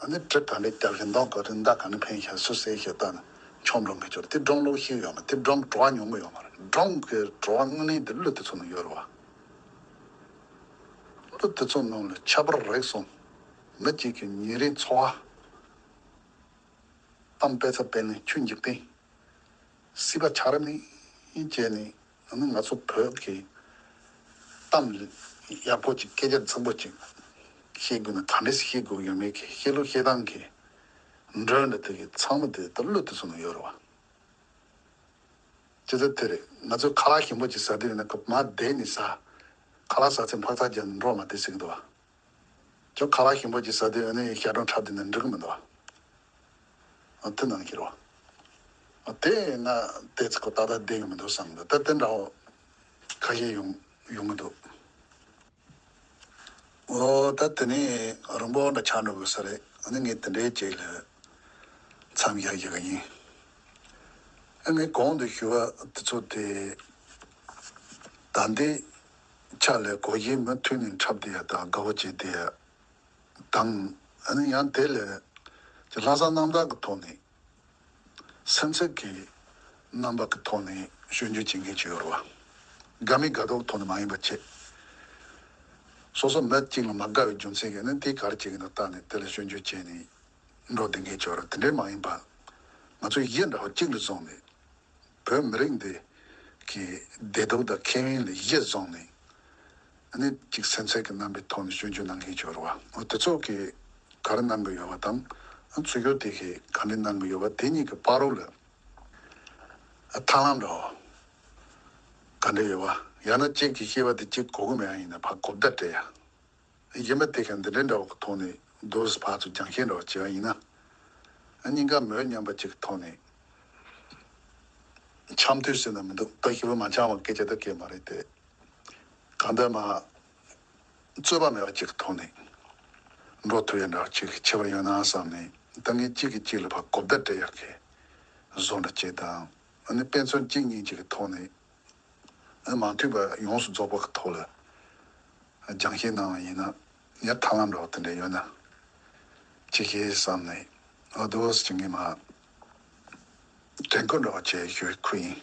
ཨ་ནི་གྲི་ག་འདྲ་རྒྱབ་བཞིན་མདོག་ག་རེ་མདའ་ག་ནས་འཕེན་ཤག་སུ་བསད་ཤག་ལྟ་ན་ཆོམ་འགྲོ་གི་ཆོར་དེ་སྒྲུང་ཀློག་ཤེས་ཡོད་མ། དེ་སྒྲུང་བྲོ་བ་མྱོང་གི་ཡོད་མ་རེད། སྒྲུང་གི་བྲོ་བ་དངོས་གནས་དེ་གླུ་དེ་ཚོ་ནང་ཡོད་རེད་བ། གླུ་དེ་ཚོ་ནང་ལ་ཁྱད་པར་རེག་སོང་། མི་གཅིག་གི་ཉིན་རེའི་འཚོ་བ། གཏམ་དཔེ་ཚབ་དཔེ་ནི་ཆུ་འཇིག་རྟེན། སྲིད་པ་ཆགས་རིམ་ནི་བཅས་ནི་ང་ཚོ་བོད་ཀྱི་གཏམ་ཡག་པོ་ཅིག་སྐད་ཆ་རྫིག་པོ་ཅིག་བཤད་དགོས་ན་ག་འདྲས་བཤད་དགོས་ཡོད་མེད་ཀྱི་བཤད་ལུགས་བཤད་སྟངས་ཀྱི་འགྲོས་འདི་དག་གི་ཚང་མ་དེ་ད་གླུ་དེ་ཚོ་ནང་ཡོད་རེད་བ། ཅི་ཚེ་དེ་རེད། ང་ཚོས་ཁ་ལག་ཞིམ་པོ་ཅིག་ཟ་དུས་ཡིན་ན་ཁོ་མ་བསྡད་ནས་ཟ། ཁ་ལག་ཟ་ཚེ་འཕག་འཚག་རྒྱབ་ནས་འགྲོ་མ་བསྡད་ཟེར་གི་འདུག་བ། ཁྱོད་ཁ་ལག་ཞིམ་པོ་ཅིག་ཟ་དུས་ཨ་ནི་ཞལ་གྲངས་འཁྲབ་དུས་ནི་འགྲིག་གི་མི་འདུག་ཨ། དེ་ནང་བཞིན་རོ། དེ་ང་དེ་ཚོ་ཁོ་ཏག་ཏག་བསྡད་ཀྱི་མི་འདུག་བསམ་གི་འདུག་ད་དེ་འདྲ་བོ་ཁ་ཤས་ཡོང་ཡོང་གི་འདུག་འོ་ད་དེ་ནས་རིང་པོ་འདྲ་ཆགས་འགྲོ་དགོས་ས་རེད། ཨ་ནི་ངས་དེ་འདྲའི་ཅིག་ལ་མཚམས་བཞག་བཞག་གི་ཡིན། ཨ་ངས་གོང་དུ་ཞུ་བ་དེ་ཚོ་དེ་ད་ལྟའི་ཆ་ལས་གོ་གཞི་མུ་མཐུད་ནས་འཁྲབ་བསྡད་ཡ་དང་དགའ་བོ་བྱེད་བསྡད་ཡ་དང་། ཨ་ནི་ཡང་དེ་ལས་ཀྱི་ལྷག་བསམ་རྣམ་དག་གི་ཐོག་ནས་སེམས་ཚེགས་ཀྱི་རྣམ་པ་གི་ཐོག་ནས་སྐྱོན་བརྗོད་བྱེད་མཁན་ཅིག་ཡོད་རེད་བ། དགའ་མི་དགའ་མདོག་གི་ཐོག་ནས་མ་ཡིན་པ་བྱེད། སོ་སོ་མི་གཅིག་ལ་མ་དགའ་བའི་རྒྱུ་མཚན་གྱིས་ནི་དེ་ག་རེ་བྱེད་ཀྱི་འདུག་བལྟས་ནས་དེ་ལ་སྐྱོན་བརྗོད་བྱས་ནས་འགྲོ་བསྡད་མཁན་ཅིག་ཡོད་རེད། དེ་འདྲའི་མ་ཡིན་པ། ང་ཚོས་གཞི་འདྲ་བོ་གཅིག་ལ་བཟུང་ནས། བོད་མི་རིགས་འདི་གི་བདེ་སྡུག་དང་ཁེ་ཕན་ལ་གཞི་བཟུང་ནས། ཨ་ནི་གཅིག་སེམས་ཚེགས་ཀྱི་རྣམ་པའི་ཐོག་ནས་སྐྱོན་བརྗོད་གནང་མཁན་ཅིག་ཡོད་རེད་བ། འོ་དེ་ཚོ་གིས་ག་རེ་གནང་གི་ཡོད་པ་དང་། ཨ་ཚུར་ཤོག་དེ་གིས་ག་འདྲ་གནང་གི་ཡོད་པ། དེ་གཉིས་ཀྱི་བར་རོ་ལ་ཨ་ཐབས་ལམ་འདྲ་བོ་ག་འདྲ་ཡོད་པ། ཡང་ན་གཅིག་གིས་བཤད་པ་དེ་གཅིག་གོ་གི་མེད་པ་ཡིན་ན་ཕར་གོ་བརྡ་སྤྲད་ཡ། གཞན་པ་དེ་ག་འདི་འདྲའི་འདྲ་བོ་གི་ཐོག་ནས་དུས་ཕར་ཚུར་རྒྱང་ཤེལ་འདྲ་བོ་བྱས་པ་ཡིན་ན། ཨ་སྙིང་ག་མོས་མཉམ་པ་ཅིག་གི་ཐོག་ནས་འཆམ་མཐུན་ཟེར་ན་མི་འདུག་ད་ཞེ་པོ་མ་འཆམ་པ་སྐད་ཆ་ད་སྐད་མ་རེད་དེ། གང་ལྟར་མ་རྩོད་པ་མེད་པ་ཅིག་གི་ཐོག་ནས་འགྲོ་ཐུབ་ཡ་འདྲ་བོ་ཅིག་ཁྱད་པར་ཡོད་ན་བསམ་ནས། ད་ངས་གཅིག་གིས་གཅིག་ལ་ཕར་གོ་བརྡ་སྤྲད་ཡག་གི་བཟོ་འདྲ་བྱས་དང་། ཨ་ནི་དཔེ་མཚོན་གཅིག་གཉིས་ཅིག་གི་ཐོག་ནས། མ་མཐུན་པ་ཡོངས་སུ་རྫོགས་པ་གི་ཐོག་ལ་སྦྱང་བཤད་གནང་བ་ཡིན་ན། ཡར་ཐབས་ལམ་འདྲ་བ་དེ་འདྲ་ཡོད་ན་ཅི་ཤེས་བསམ་ནས། ཨ་དོ་ཅི་ངས་མ་དྲན་སྐུལ་འདྲ་བ་བྱས་ཞུ་ཁུལ་ཡིན།